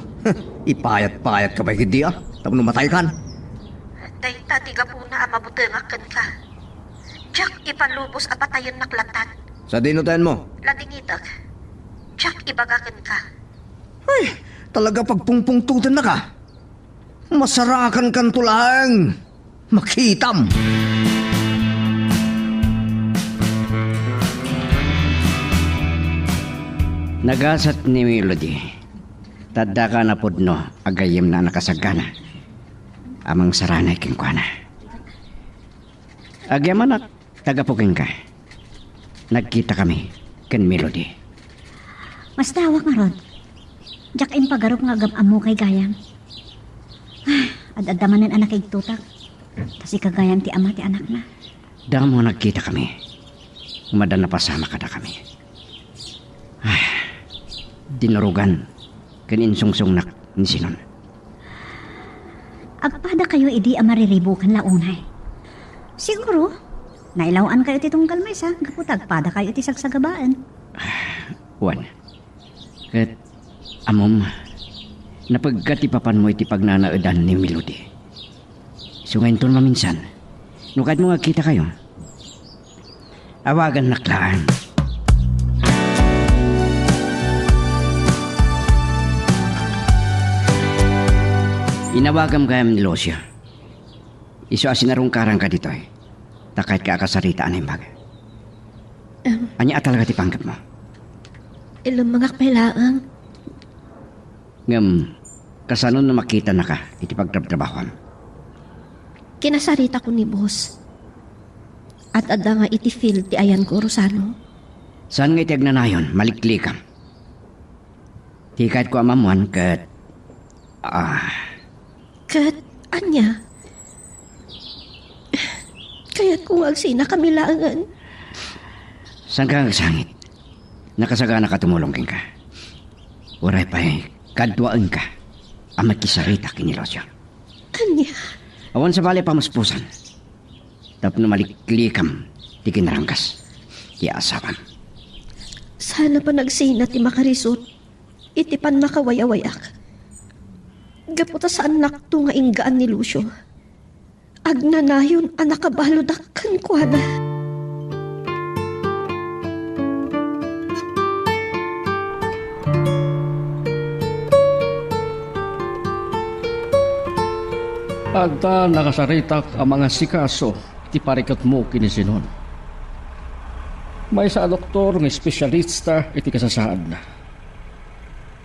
Ipayat-payatka pay ketdi a, tapno mataykan. Dayta ti gapuna a mabutengak kenka. Diak ipalubos a patayennak lattan. Sadino tayenmo? Ladingitek. Diak ibaga kenka. Ay, talaga pagpungpungtotennaka. Masarakankanto laeng. Makitam. Nagasat ni Melody. Ta addaka a napudno a gayyemna a nakasagana a mangsaranay kenkuana. Agyamanak ta gapu kenka, nagkitakami ken Melody. Mastawak ngarud. Diak impagarup nga agam-ammokay gayam. Ah, ad-adda manen a nakigtotak. Ta sika gayam ti ama ti anakna. Damo a nagkitakami. Ngem adda napasamak kadakami. Ah, dinurugan ken insungsongnak ni Sinon. Agpadakayo idi a mariribukan la unay. Siguro, nailaw-ankayo ti tunggal maysa gapu ta agpadakayo iti sagsagabaen. Wen, ket, ammom, napegka ti papanmo iti pagnanaedan ni Melody. Isu nga inton maminsan, no kayatmo nga agkitakayo, awagannak laeng. Inawagam gayam ni Lucio. Isu a sinarungkaranka ditoy, ta kayatko a kasarita a naimbag. Em. Ania a talaga ti panggepmo? Ilemmengak pay laeng. Ngem, kasano no makitanaka iti pagtrabtrabahoam? Kinasaritakon ni boss. Ad-adda nga iti field ti ayanko, Rosano. Saan nga iti agnanayon, maliklikam. Ti kayatko a maammuan ket, ah. Ket ania? Kayatko nga agsinakami laengen. Saanka nga agsangit? Nakasaganaka a tumulong kenka. Uray pay kaduaenka a makisarita ken ni Lucio. Ania? Awan sabali a pamuspusan tapno maliklikam ti kinaranggas ti asawam. Saan a panagsina ti makarisut iti pannakawayawayak. Gapu ta saannakto nga inggaan ni Lucio. Agnanayon a nakabaludak kenkuana. Adda nakasaritak a mangasikaso ti parikutmo ken ni Sinon. Maysa a doktor nga espesyalista iti kasasaadna.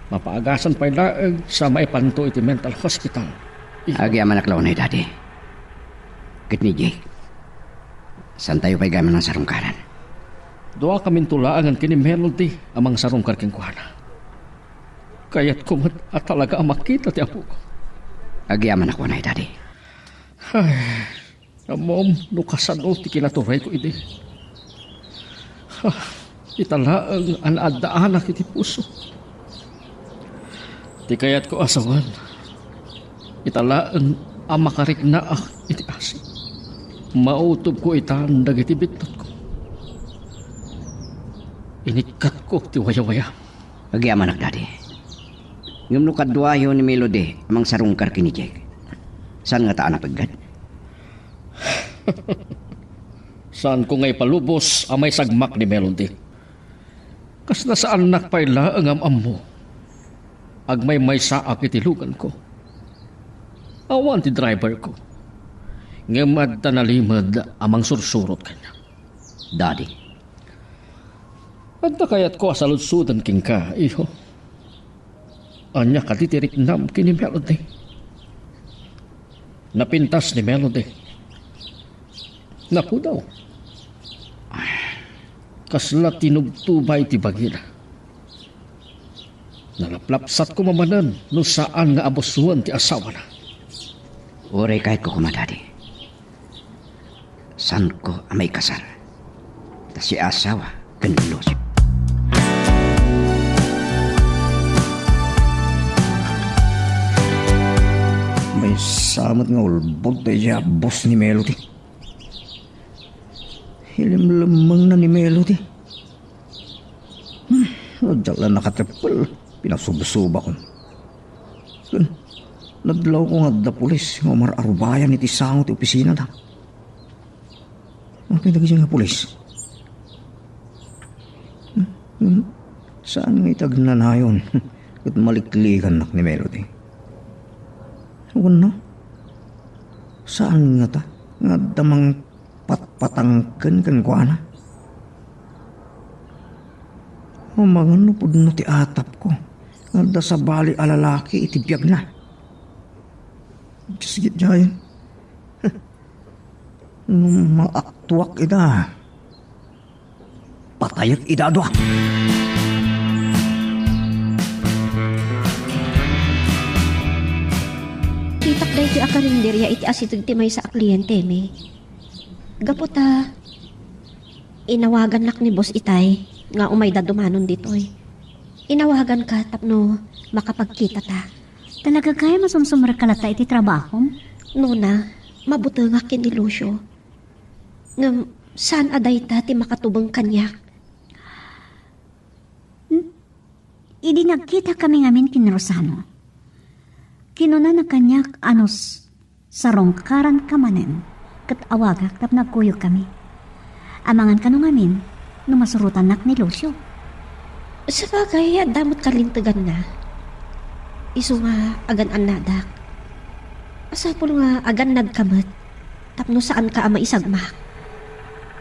Mapaagasan pay laeng sa maipanto iti mental hospital. Agyamanak la unay, Daddy. Ket ni Jake, saantayo pay gayam a nangsarungkaran? Duakaminto laengen ken ni Melody a mangsarungkar kenkuana. Kayatko met a talaga a makita ti apok. Agyamanak unay, Daddy. Ay, ammom no kasano ti kinaturayko idi. Ah, ita laeng a naaddaanak iti puso. Ti kayatko a sawen, ita laeng a makariknaak iti asik. Mautobko itan dagiti bittotko. Inikkatko ti wayawayam. Agyamanak, Daddy. Ngem no kaduayo ni Melody a mangsarungkar ken ni Jake, saan ngata a napeggad? Saanko nga ipalubos a maisagmak ni Melody. Kasla saannak pay laeng nga am-ammo. Agmaymaysaak iti luganko. Awan ti driverko. Ngem adda nalimed a mangsursurot kaniak. Daddy. Adda kayatko a saludsoden kenka, iho. Ania kadi ti riknam ken ni Melody? Napintas ni Melody. Napudaw. Kasla tinubtubay ti bagina. Nalaplapsatko manen no saan nga abusoen ti asawana. Uray kayatko koma, Daddy. Saanko a maikasar. Ta siasawa ken Lucio. Maysa met nga ulbod daydiay a boss ni Melody. Ilimlemmengna ni Melody. Hmm, no diak la nakateppel, pinasubsubakon. Ken, nadlawko nga adda pulis nga umar-arubayan iti sango ti opisinada. Apay dagiti nga pulis? Hmm, hmm, saan nga iti agnanayon ket maliklikannak ni Melody? Wenno, saan ngata nga adda mang patpatangken kenkuana. Amangan no pudno ti atapko nga adda sabali a lalaki iti biagna. Diyos, gidjayen. No maaktuak ida, patayek ida a dua. Kitak daytoy a karinderya iti asideg ti maysa a klientemi. Gapu ta inawagannak ni Boss Itay nga umayda dumanon ditoy. Inawaganka tapno makapagkitata. Talaga kaya masumsumrek ka latta iti trabahom? Nona, mabutengak ken ni Lucio. Ngem saan a dayta ti makatubeng kaniak. Hmm? Idi nagkita kami ngamin ken Rosano, kinunana kaniak a no s-, sarungkaranka manen ket awagak tapno agkuyogkami. Amangan kano ngamin no masurotannak ni Lucio. Sabagay, adda met kalinteganna. Isu nga agan-annadak. Masapul nga agannadka met tapno saanka a maisagmak.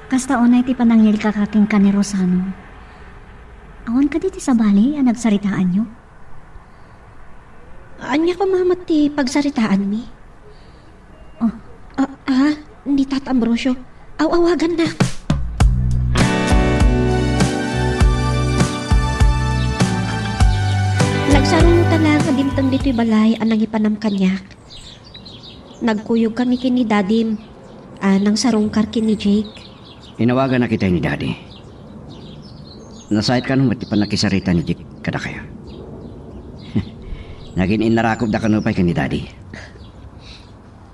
Kasta unay ti panangilkaka kenka ni Rosano. Awan kadi ti sabali a nagsaritaanyo? Ania koma met ti pagsaritaanmi? Oh. Ah, ah, ni Tata Ambrosio. Aw-awaganna. Nagsarungota la nga dimteng ditoy balay a nangipanam kaniak. Nagkuyogkami ken ni Dadim a nangsarungkar ken ni Jake. Inawaganak itay ni Daddy. Nasayaat kano met ti pannakisarita ni Jake kadakayo. Nagin-innarakopda kano pay ken ni Daddy.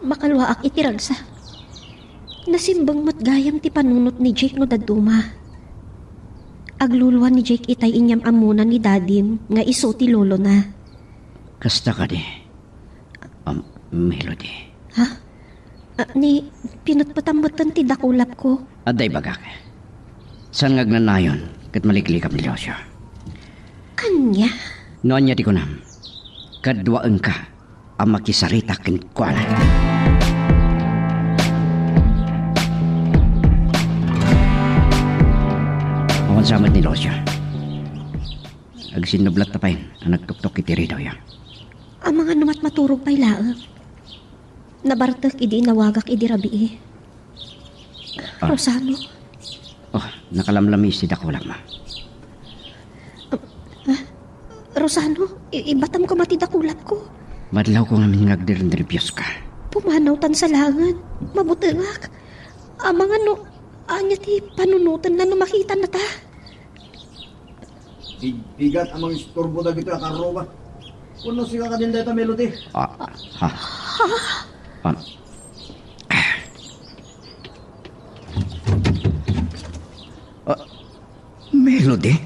Makalwaak iti ragsak. Nasimbeng met gayam ti panunot ni Jake no dadduma. Agluluan ni Jake itay inyam-ammona ni Dadim nga isu ti lolona. Kasta kadi, um, Melody. Ha? Ah, ni, pinetpetam metten ti dakulapko. Adda ibagak. Saan nga agnanayon ket maliklikam ni Lucio? Ania? No ania ti kunam, kaduaenka a makisarita kenkuana. Awan sa met ni Lucio. Agsinnublatta pay a nagtuktok iti ridawyo. Amangan no mat maturog pay laeng. Nabartek idi inawagak idi rabii. Ah. Rosano. Oh, nakalamlamis ti dakulapmo. Ah, ah, Rosano, i-, ibatam koma ti dakulapko. Madlawko ngamin nga agdernerbios ka. Pumanawtan sa laengen. Mabutengak. Amangan no ania ti panunotenna no makitanna ta. Bigbigat a mangisturbo dagitoy a karruba. Wenno sika kadin dayta, Melody? Ah, ha? Ah, ah, Melody?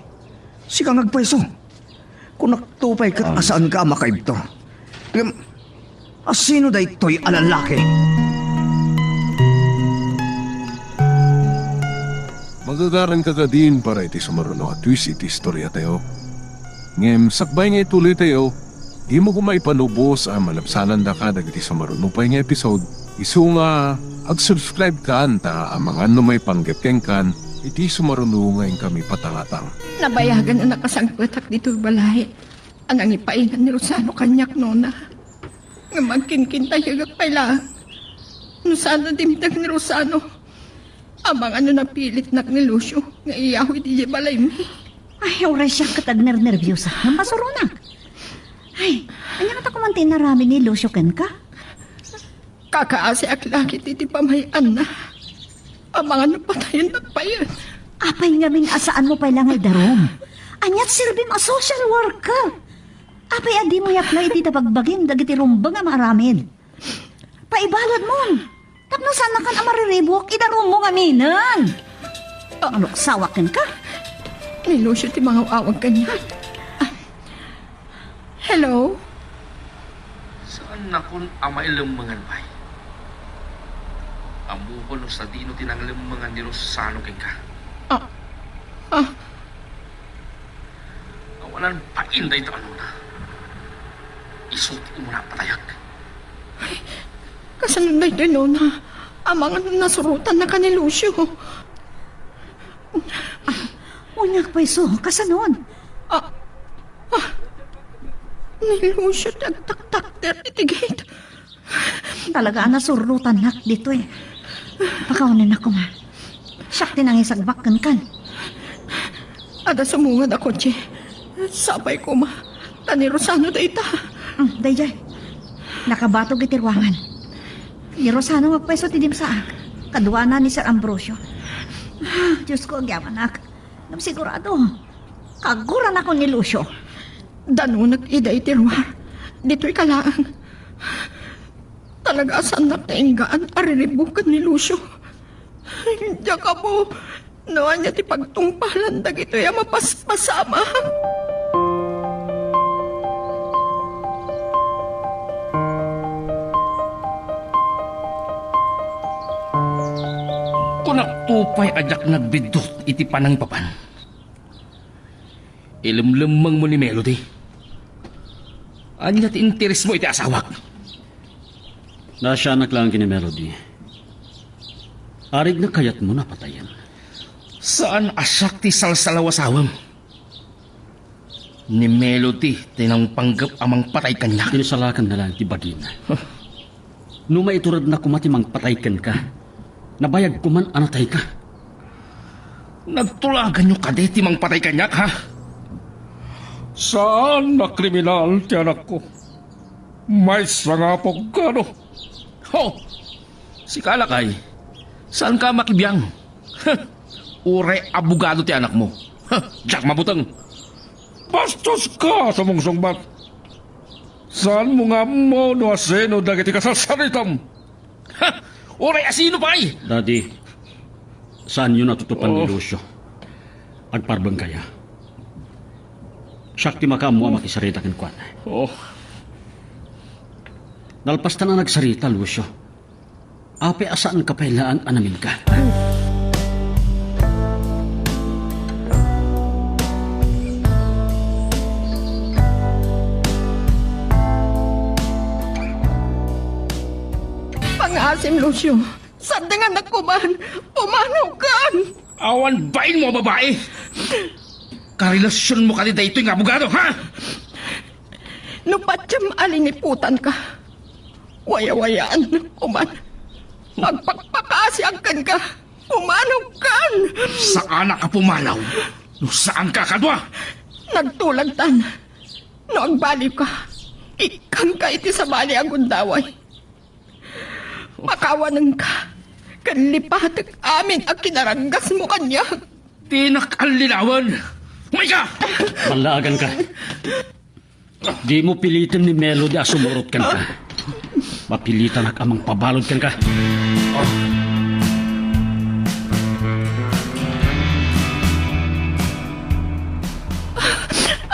Sika nga agpayso? Kunakto pay ket, um, a saanka a makaibtur. Ngem, a sino daytoy a lalaki? Magagaranka kadin para iti sumaruno a twist iti istoriatayo. Ngem sakbay nga ituloytayo, dimo koma ipanubos a malabsanandaka dagiti sumaruno pay nga episode, isu nga ag-subscribe-kan ta amangan no maipanggep kenkan iti sumaruno nga inkami patangatang. Nabayagan a nakasangpetak ditoy balay a nangipaingan ni Rosano kaniak, nona. Ngem agkinkintayegak pay laeng no saan a dimteng ni Rosano. Amangan no napilitnak ni Lucio nga iyaw iti balaymi. Ay, uray siak ket agnernerbiosak ngem masuronak. Ay, ania ngata koma ti inaramid ni Lucio kenka? Kakaasiak la ket iti pamay-anna. Amangan no patayennak payen. Apay ngamin a saanmo pay la nga idarum? Aniat serbim a social worker? Apay a dimo yapla iti bagbagim dagiti rumbeng a maaramid? Paibaladmon, tapno saannakan a mariribuk, idarummo ngaminen. Aluksawak kenka. Ni Lucio ti mangaw-awag kaniak. Ah. Hello? Saannakon a mailemmengan pay. Ammokon no sadino ti nanglemmengan ni Rosano kenka. Ah. Ah. Awanan pain dayta a nona. Isu ti umuna a patayek. Ay, kasano daytoy, nona? Amangan no nasurotannaka ni Lucio. Ania pay isu, kasanon? Ah, ah, ni Lucio ti agtaktakder iti gate. Talaga a nasurrotannak ditoy. Pakawanennak koma. Siak ti nangisagbak kenkan. Adda sumungad a kotse. Sapay koma. Ta ni Rosano dayta. Mm, daydiay. Nakabatog iti ruangan. Ni Rosano nga pweso ti dimsaak. Kaduana ni Sir Ambrosio. Ah, Diyos ko, agyamanak. Ngem sigurado, kaguranakon ni Lucio. Danunek ida iti ruar. Ditoy ka laeng. Talaga a saannak nainggaan a riribuken ni Lucio. Diak ammo no ania ti pagtungpalan dagitoy a mapaspasamak. Kunakto pay a diak nagbiddut iti panangpapan. Ilemlemmengmo ni Melody. Ania ti interesmo iti asawak? Naasianak laeng ken ni Melody. Arigna kayatmo a patayen. Saan a siak ti salsalaw asawam. Ni Melody ti nangpanggep a mangpatay kaniak. Inisalakanna laeng ti bagina. No maituredna koma ti mangpatay kenka, nabayag koman a natayka. Nagtulaganyo kadi ti mangpatay kaniak, ha? Saan a kriminal ti anakko. Maysa nga abogado. Ho! Sika lakay, saanka a makibiang? Uray abogado ti anakmo. Diak mabuteng. Bastoska a sumungsungbat. Saanmo nga ammo no asino dagiti kasarsaritam. Ha! Uray asino pay? Daddy, saanyo natutupan ni Oh. Lucio. Agparbengkayo. Siak ti makaammo a makisarita kenkuana. Oh. Nalpastan a nagsarita, Lucio. Apay a saanka pay laeng a naminka? Pangaasim, Lucio. Sardengannakon. Pumanawkan. Awan bainmo a babai. Karelasionmo kadi daytoy nga abogado, ha? No patiam a liniputanka, wayawayaan koman. Agpakpakaasiak kenka. Pumanawkan. Saanak a pumanaw no saanka a kadua. Nagtulagtan. No agbaliwka, ikkanka iti sabali a gundaway. Pakawanenka ken lipatek amin a kinaranggasmo kaniak. Dinak allinawen. Umayka! Ballaaganka. Dimo piliten ni Melody a sumurot kenka. Mapilitanak a mangpabalud kenka.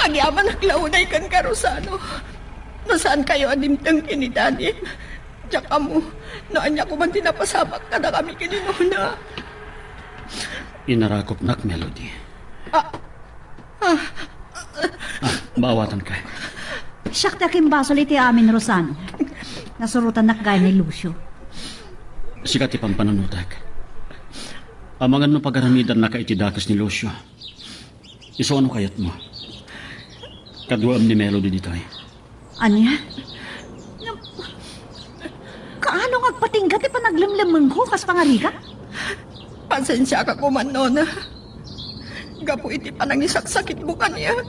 Agyamanak la unay kenka, Rosano. No saankayo a dimteng ken ni Daddy, diak ammo no ania koman ti napasamak kadakami ken ni Nona. Inarakupnak, Melody. Ah, ah. Ah, maawatanka. Siak ti akimbasol iti amin, Rosano. Nasurotannak gayam ni Lucio. Sika ti pampanunotek. Amangan no pagaramidannaka iti dakes ni Lucio. Isu a no kayatmo, kaduaem ni Melody ditoy. Ania? Ngem, kaano nga agpatingga ti panaglemlemmengko kas pangarigat? Pasensiaka koman, Nona. Gapu iti panangisaksakitmo kaniak,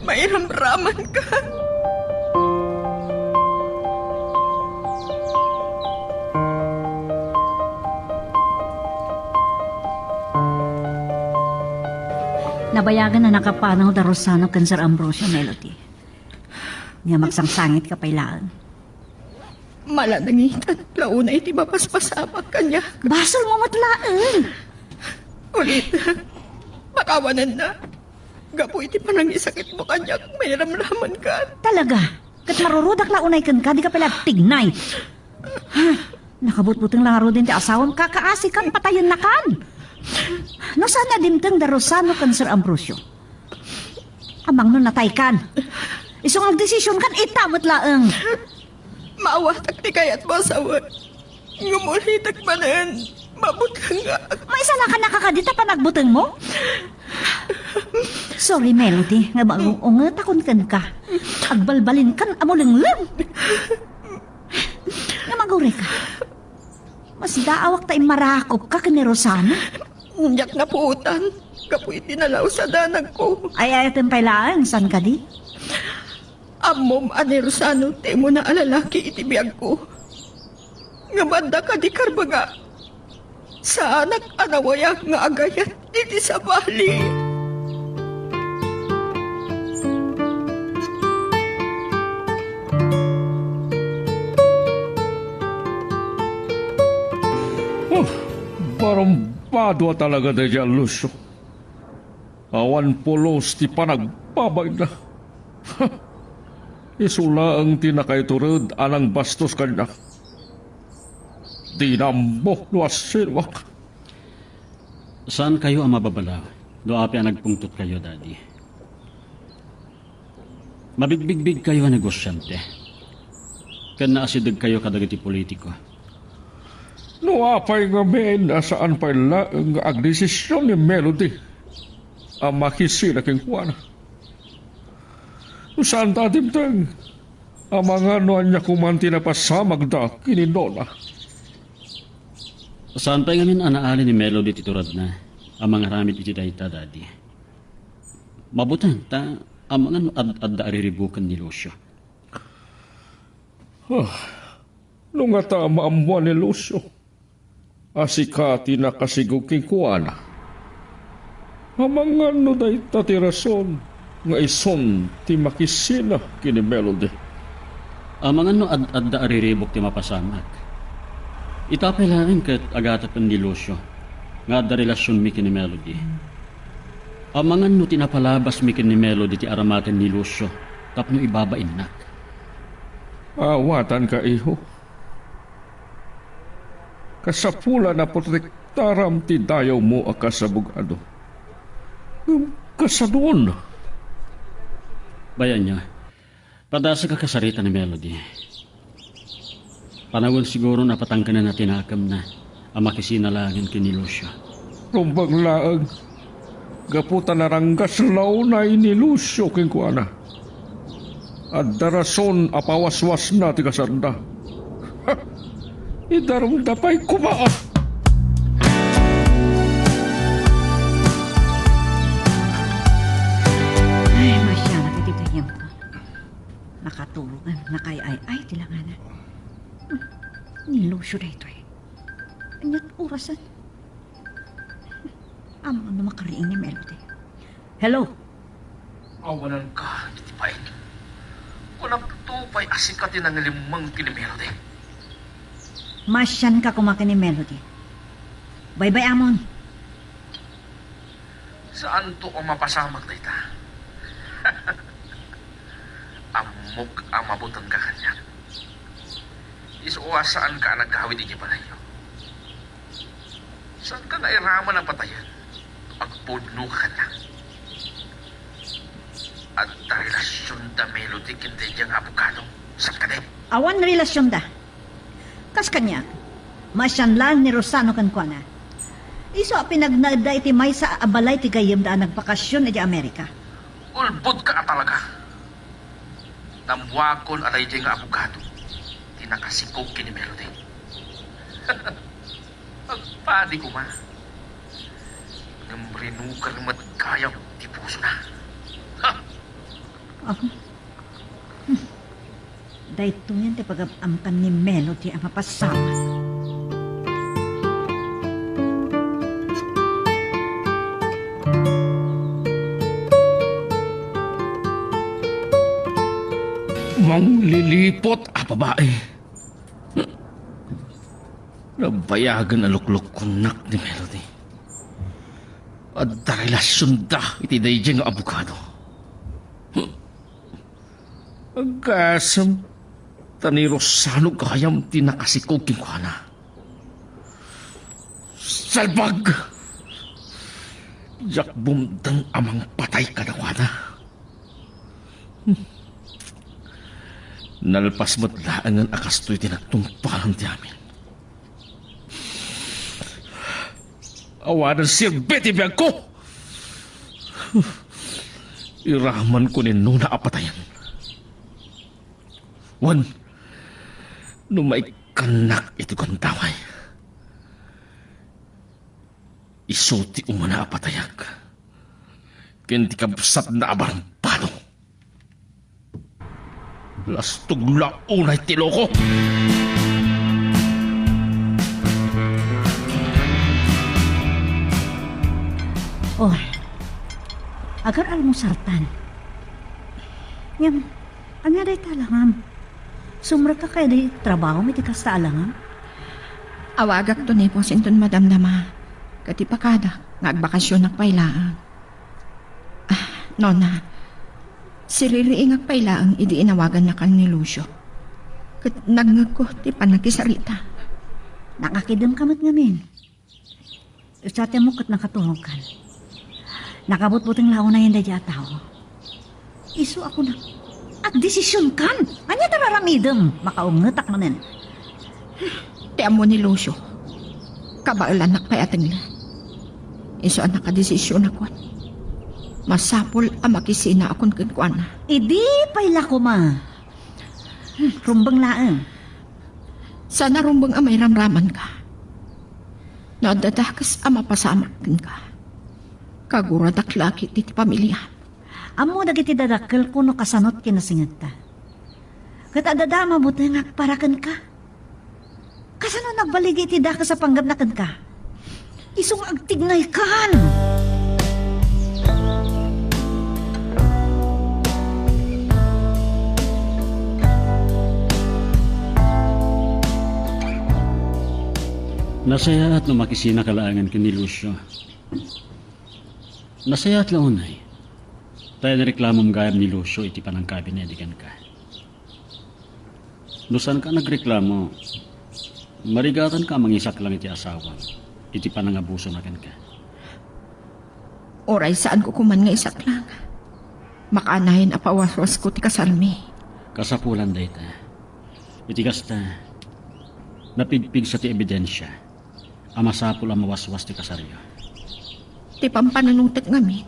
mairamramanka. Nabayagen a nakapanaw da Rosano ken Sir Ambrosio, Melody. Ngem agsangsangitka pay laeng. Malanangitan la unay ti mapaspasamak kaniak. Basolmo met laeng. Ulit, pakawanenna. Gapu iti panangisakitmo kaniak, mairamramanka. Talaga? Ket marurudak la unay kenka, dika pay la agtignay. Ha? Nakabutbuteng la ngaruden ti asawam, kakaasikan, patayennakan. No saan a dimteng da Rosano ken Sir Ambrosio, amangno nataykan. Isu nga agdesisionkan, ita met laeng. Maawatak ti kayatmo a sawen. Ngem ulitek manen, mabutengngak. Maisalakanaka kadi ta panagbutengmo? Sorry, Melody, nga magungungetakon kenka. Agbalbalinkan a mulengleng. Nga magurayka. Masdaawak ta immarakopka ken ni Rosano. Diak napuotan gapu iti nalaus a danagko. Ay, ayaten pay laeng, saan kadi? Ammom a ni Rosano ti umuna a lalaki iti biagko. Ngem adda kadi karbaga? Saanak a nawayag nga agayat iti sabali. Oh, barumbado a talaga daydiay a Lucio. Awan pulos ti panagbabainna. Isu laeng ti nakaitured a nangbastos kaniak. Dina ammo no asinoak. Saankayo a mababalaw no apay a nagpungtotkayo, Daddy. Mabigbigbigkayo a negosiante, ken naasidegkayo kadagiti politiko. No apay ngamin a saan pay laeng nga agdesision ni Melody a makisina kenkuana? No saan ta adimteng, amangan no ania koman ti napasamagda ken ni Nona? Saan pay ngamin a naali ni Melody ti turedna a mangaramid iti dayta, Daddy. Mabuteng ta amangan no ad-adda a riribuken ni Lucio. Ah, no ngata maammoan ni Lucio a sika ti nakasigog kenkuana, amangan no dayta ti rason nga isun ti makisina ken ni Melody. Amangan no ad-adda a riribuk ti mapasamak. Ita pay laeng ket agatapen ni Lucio nga adda relasionmi ken ni Melody. Amangan no ti napalabasmi ken ni Melody ti aramaten ni Lucio tapno ibabainnak. Awatanka, iho. Kasapulan a protektaram ti dayawmo a kas abogado. Ngem kasanon? Bayanyo, padasek a kasarita ni Melody. Panawen siguro a patangkenenna ti nakemna a makisina laengen ken ni Lucio. Rumbeng laeng, gapu ta naranggas la unay ni Lucio kenkuana. Adda rason a pawaswasna ti kasanda. Ha! Idarumda pay koma! Ay, masianak iti gayyemko. Nakatulog, nakaay-ay ti langana. Ni Lucio daytoy. Aniat orasen? Ammon no makariing ni Melody. Hello? Awananka iti paik. Kunam to pay a sika ti nangilimmeng ken ni Melody. Masianka koma ken ni Melody. Baybay-amon. Saanto a mapasamak dayta. Ammok a mabutengka kaniak. Isu a saanka a nagawid idiay balayyo. Saanka nga iraman a patayen no agpudnoka kaniak. Adda relasionda Melody ken daydiay nga abogado. Saan kadi? Awan relasionda. Kas kaniak, masian laeng ni Rosano kenkuana. Isu a pinagnaedda iti maysa a balay ti gayyemda a nagbakasion idiay Amerika. Ulbodka a talaga. Nammuakon a daydiay nga abogado ti nakasikog ken ni Melody. Agpadi koma. Ngem rinuker met gayam ti pusona. Ha! Ah. Hmm. Daytoyen ti pagab-amkan ni Melody a mapasamak. Mangliliput a babai. Nabayagen a luklukkonnak ni Melody. Adda relasionda iti daydiay nga abogado. Agasem, ta ni Rosano gayam ti nakasikog kenkuana. Salbag! Diak bumteng a mangpatay kadakuada. Nalpas met laengen a kastoy ti nagtungpalan ti amin. Awanen serbi ti biagko! Iramanko ni Nona a patayen. Wen, no maikkannak iti gundaway, isu ti umuna a patayak ken ti kabsatna a barbado. Lastog la unay ti loko. Oh, agar-almusartan. Ngem, ania dayta alangam? Sumrekka kadi trabahom iti kasta alangam? Awagakto ni Boss inton madamdama, ket ipakadak nga agbakasionak pay laeng. Ah, Nona, siririingak pay laeng idi inawagannakan ni Lucio. Ket nangngegko ti pannakisarita. Nakakidemka met ngamin. Sa ti ammok ket nakatungogkan. Nakabutbuteng la unayen daydiay a tao. Isu a kunak, agdesisionkan! Ania ti ar-aramidem? Makaungetak manen. Ti ammo ni Lucio, kabaelannak pay a tengngen. Isu a nakadesisionakon. Masapul a makisinaakon kenkuana. Idi pay la koma. Rumbeng laeng. Saan a rumbeng a mairamramanka. No adda dakes a mapasamak kenka, kaguradak la ketdi ti pamiliam. Ammo dagiti dadakkelko no kasano ti kinasingegta. Ket adda a mabutengak para kenka. Kasano nagbaligi ti dakes a panggepna kenka? Isu nga agtignaykan! Nasayaat no makisinaka laengen ken ni Lucio. Nasayaat la unay. Ta inreklamom gayam ni Lucio iti panangkabiin idi kenka. No saanka a nagreklamo, marigatanka a mangisaklang iti asawam iti panangabusona kenka. Uray saanko koman nga isaklang, makaanayon a pawaswasko ti kasarmi. Kasapulan dayta. Iti kasta, napigpigsa ti ebidensia a masapul a mawaswas ti kasaryo. Ti pampanunotek ngamin,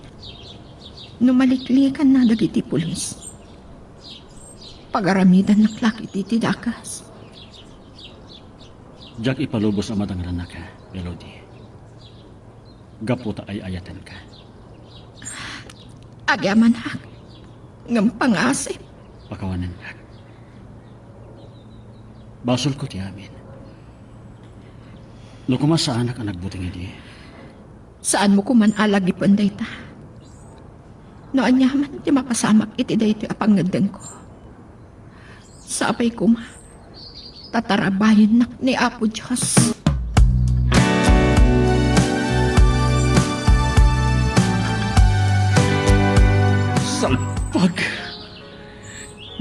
no maliklikanna dagiti pulis, pagaramidannak la ketdi ti dakes. Diak ipalubos a madangrannaka, Melody. Gapu ta ay-ayatenka. Agyamanak, ngem pangasip. Pakawanennak. Basolko ti amin. No koma saanak a nagbuteng idi. Saanmo koman a lagipen dayta. No aniaman ti mapasamak iti daytoy a pangngeddengko, sapay koma ta tarabayennak ni Apo Dios. Salpag!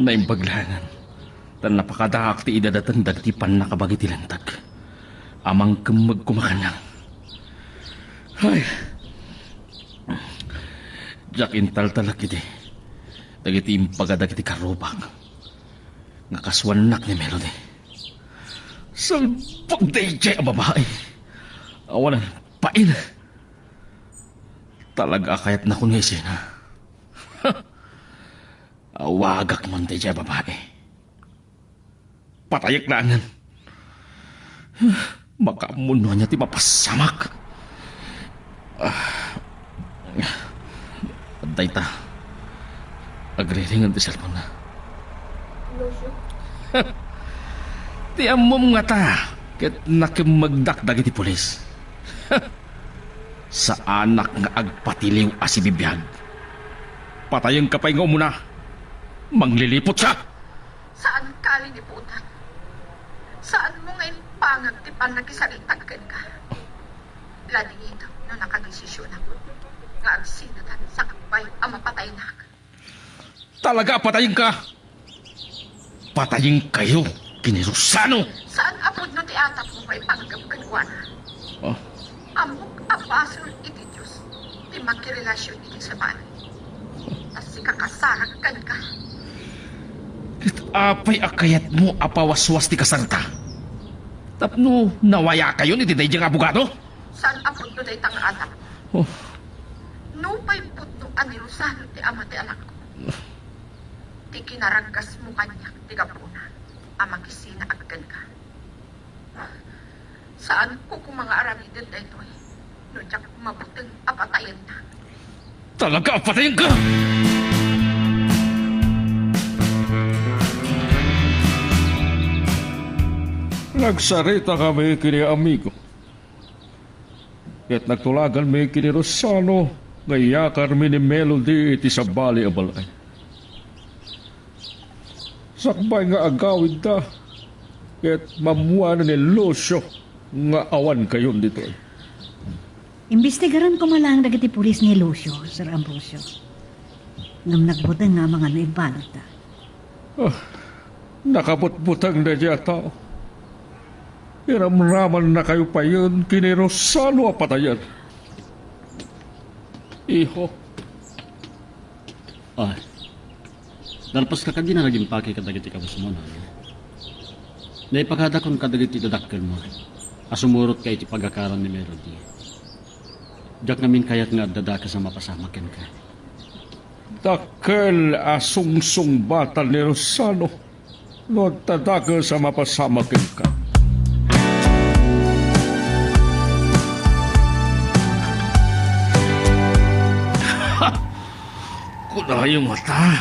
Naimbag laengen. Ta napakadaak ti idadateng dagiti pannakabagi ti linteg a mangkemmeg koma kaniak. Ay! Diak intaltalek iti dagiti impaga dagiti karrubak nga kasuannak ni Melody. Salpag daydiay a babai! Awanan pain! Talaga a kayatnakon nga isina. Awagak man daydiay a babai. Patayek laengen. Makaammo no ania ti mapasamak. Ah. Dayta. Agriringen ti cellphone-na. Lucio? Ti ammom ngata ket nakemmegdak dagiti pulis. Saanak nga agpatiliw a sibibiag. Patayenka pay nga umuna. Mangliliput siak! Saan ka liliputan. Saan mo nga impangag ti pannakisaritak kenka. Ladingit no nakadesisionakon nga agsinatan sakbay a mapataynak. Talaga a patayenka! Patayenkayo ken ni Rosano! Saan a pudno ti atapmo nga ipanggep kenkuana. Oh. Ammok a basol iti Dios ti makirelasion iti sabali. Ta sika kasarak kenka. Ket apay a kayatmo a pawaswas ti kasarta? Tapno nawayakayon iti daydiay nga abogado? Saan a pudno dayta nga atap? Oh. Nupay pudno a ni Rosano ti Ama ti anakko. Ti kinaraggasmo kaniak ti gapuna a makisinaag kenka. Saanko koma nga aramiden daytoy no diak mabuteng a patayennak. Talaga a patayenka! Nagsarekami ken ni amigo. Ket nagtulaganmi ken ni Rosano nga iyakarmi ni Melody iti sabali a balay. Sakbay nga agawidda, ket mammuan ni Lucio nga awan kayon ditoy. Imbestigaran ko man laeng dagiti pulis ni Lucio, Sir Ambrosio. Ngem nagbuteng nga amangan no imbaludda. Ah, nakabutbuteng daydiay a tao. Iramramannakayo payen ken ni Rosano a patayen. Iho. Ay, nalpaska kadi nga agimpake kadagiti kabusmo, nanay. Naipakadakon kadagiti dadakkelmo a sumurotka iti pagakaran ni Melody. Diak ngamin kayat nga adda dakes a mapasamak kenka. Dakkel a sungsungbatan ni Rosano no adda dakes a mapasamak kenka. Kunayo ngata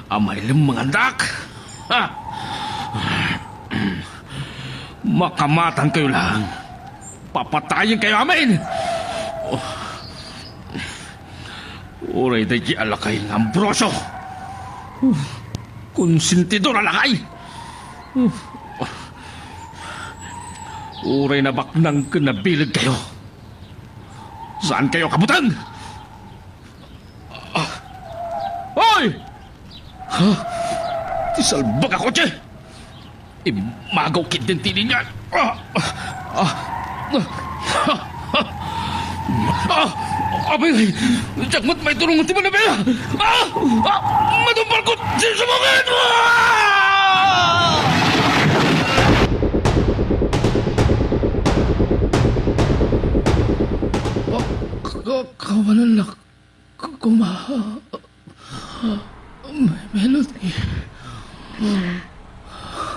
a mailem mangandak. Ha! Makamatangkayo laeng. Papatayenkayo amin! Oh. Uray daydiay a lakay nga Ambrosio. Konsentidor a lakay. Uray nabaknang ken nabilegkayo. Saankayo a kabuteng? Ah. Hoy! Ha? Ti salbag a kotse! Immagaw ketdin ti linya. Ah! Ah! Ah! Abay, diak met maiturong ti manabela. Ah! Ah! Madumbalko ti sumungit! Ah! Ah! Ka-, ka-, kawanan na K-, koma, Me-, Melody.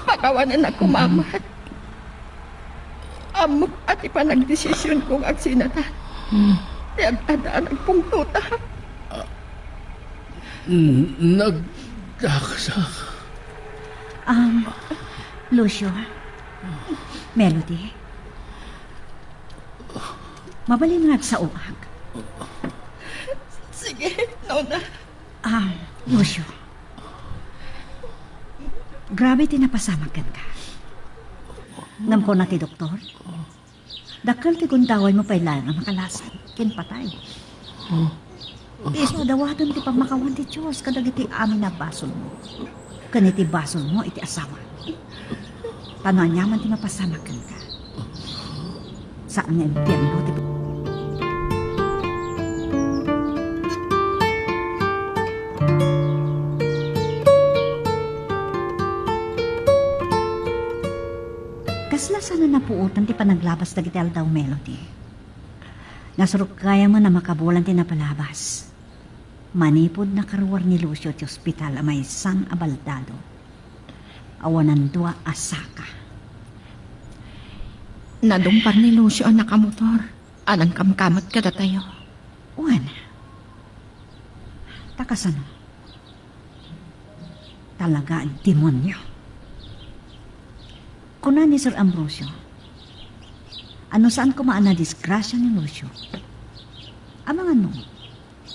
Pakawanennak koma met. Ammok a ti panagdesisionko nga agsinatan ti ad-adda a nagpungtotak. N-, nagdakasak. Um, Lucio, Melody, mabalin nga agsaoak. Sige, Nona. Ah, Lucio. Grabe ti napasamak kenka. Ngem kuna ti doktor, dakkel ti gundawaymo pay laeng a makalasat ken patay. Isu a dawaten ti pammakawan ti Dios kadagiti amin a basolmo. Ken iti basolmo iti asawa. Ta no aniaman ti mapasamak kenka, saan nga impierno ti... Kasla saan a napuotan ti panaglabas dagiti aldaw, Melody. Nasurok gayam a makabulan ti napalabas. Manipud nakaruar ni Lucio ti ospital a maysa a baldado. Awanan dua a saka. Nadumpar ni Lucio a nakamotor a nangkamkamot kadatayo. Wen, ta kasano? Talaga a demonio. Kuna ni Sir Ambrosio, a no saan koma a nadisgrasia ni Lucio, amangan no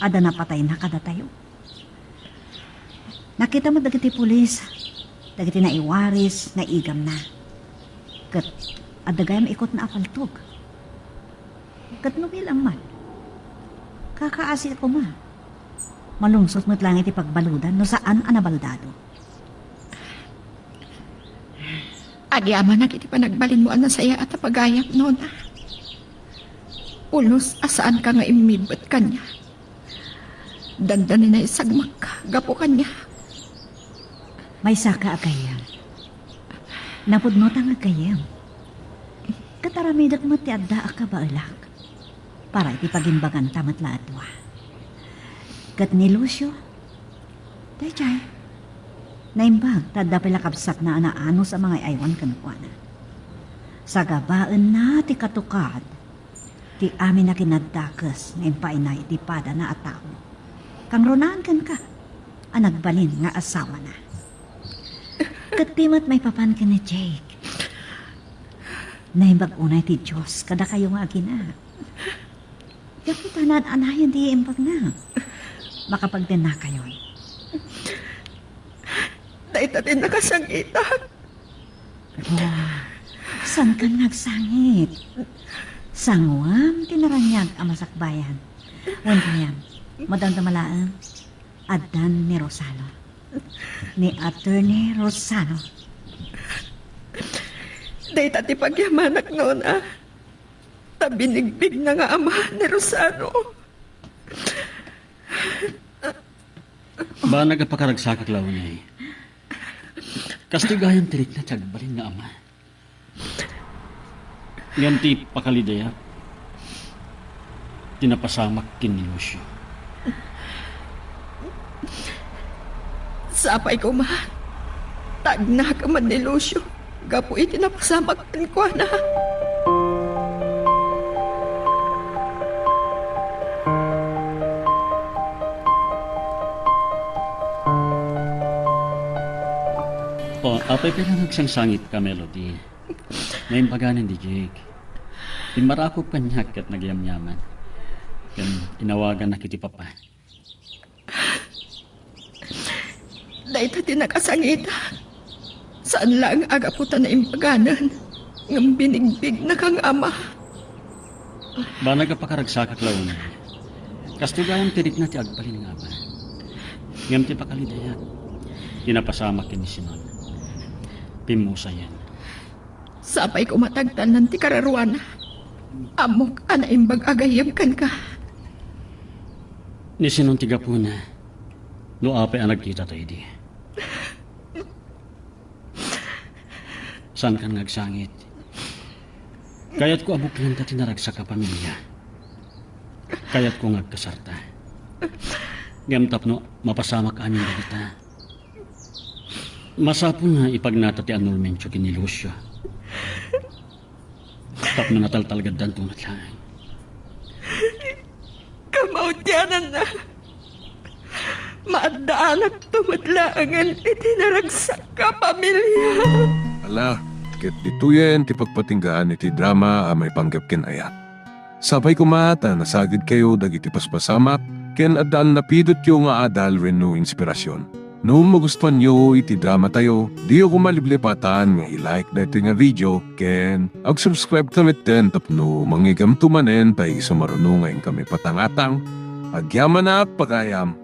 adda napatayna kadatayo. Nakita met dagiti pulis dagiti naiwaris nga igamna. Ket adda gayam ikotna a paltog. Ket no bilang man, kakaasi koma. Malungsot met laeng iti pagbaludan no saan a nabaldado. Agyamanak iti panagbalinmo a nasayaat a pagayam, Nona. Pulos a saanka nga immibbet kaniak. Dandanin a isagmakka gapu kaniak. Maysaka a gayyem. Napudnota nga gayyem. Ket aramidek met ti adda a kabaelak para iti pagimbaganta met la a dua. Ket ni Lucio, Daydiay, naimbag ta adda pay la kabsatna a naanus a mangay-aywan kenkuana. Sagabaenna ti katukad ti amin a kinaddakes nga impaayna iti padana a tao. Kangrunaan kenka a nagbalin nga asawana. Ket di met maipapan ken ni Jake. Naimbag unay ti Dios kadakayo nga agina. Gapu ta naan-anayen ti imbagna. Makapagdennakayon. Dayta ti nakasangitak. Oh, saankan nga agsangit. Sanguam ti naraniag a masakbayan. Wen gayam, madamdama laeng, addan ni Rosano. Ni Attorney Rosano. Dayta ti pagyamanak nga una. Ta binigbigna nga ama ni Rosano. Banag a pakaragsakak la unay. Kastoy gayam ti rikna ti agbalin nga ama. Ngem ti pakalidayak, ti napasamak ken ni Lucio. Sapay koma, ta agnakem met ni Lucio gapu iti napasamak kenkuana. O, apay pay la nga agsangsangitka, Melody? Naimbaganen ni Jake. Immarakop kaniak ket nagyamyaman. Ken inawagannak iti papa. Dayta ti nakasangitak. Saan laeng a gapu ta naimbaganen, ngem binigbigna kang ama. Banag a pakaragsakak la unay. Kastoy gayam ti rikna ti agbalin nga ama. Ngem ti pakalidayak, ti napasamak ken ni Sinon. Pimmusayen. Sapay koma ta agtalnan ti kararuana. Ammok a naimbag a gayyem kenka. Ni Sinon ti gapuna no apay a nagkitatayo idi. Saankan nga agsangit. Kayatko a buklenta ti naragsak a pamilia. Kayatko nga agkasarta. Ngem tapno mapasamak amin dagita, masapul nga ipagnata ti annulmentio ken ni Lucio. Tapno nataltalgaddanto met laeng. Kamaudiananna, maaddaanakto met laengen iti naragsak a pamilia. Ala, ket ditoyen ti pagpatinggaan iti drama a maipanggep ken ayat. Sapay koma ta nasagidkayo dagiti paspasamak ken adda a napidotyo nga adal wenno inspirasion. No magustuanyo iti dramatayo, diyo koma liplipatan nga i-like daytoy nga video ken ag-subscribe ta metten tapno mangigamto manen ta isu maruno nga inkami patangatang. Agyamanak, pagayam.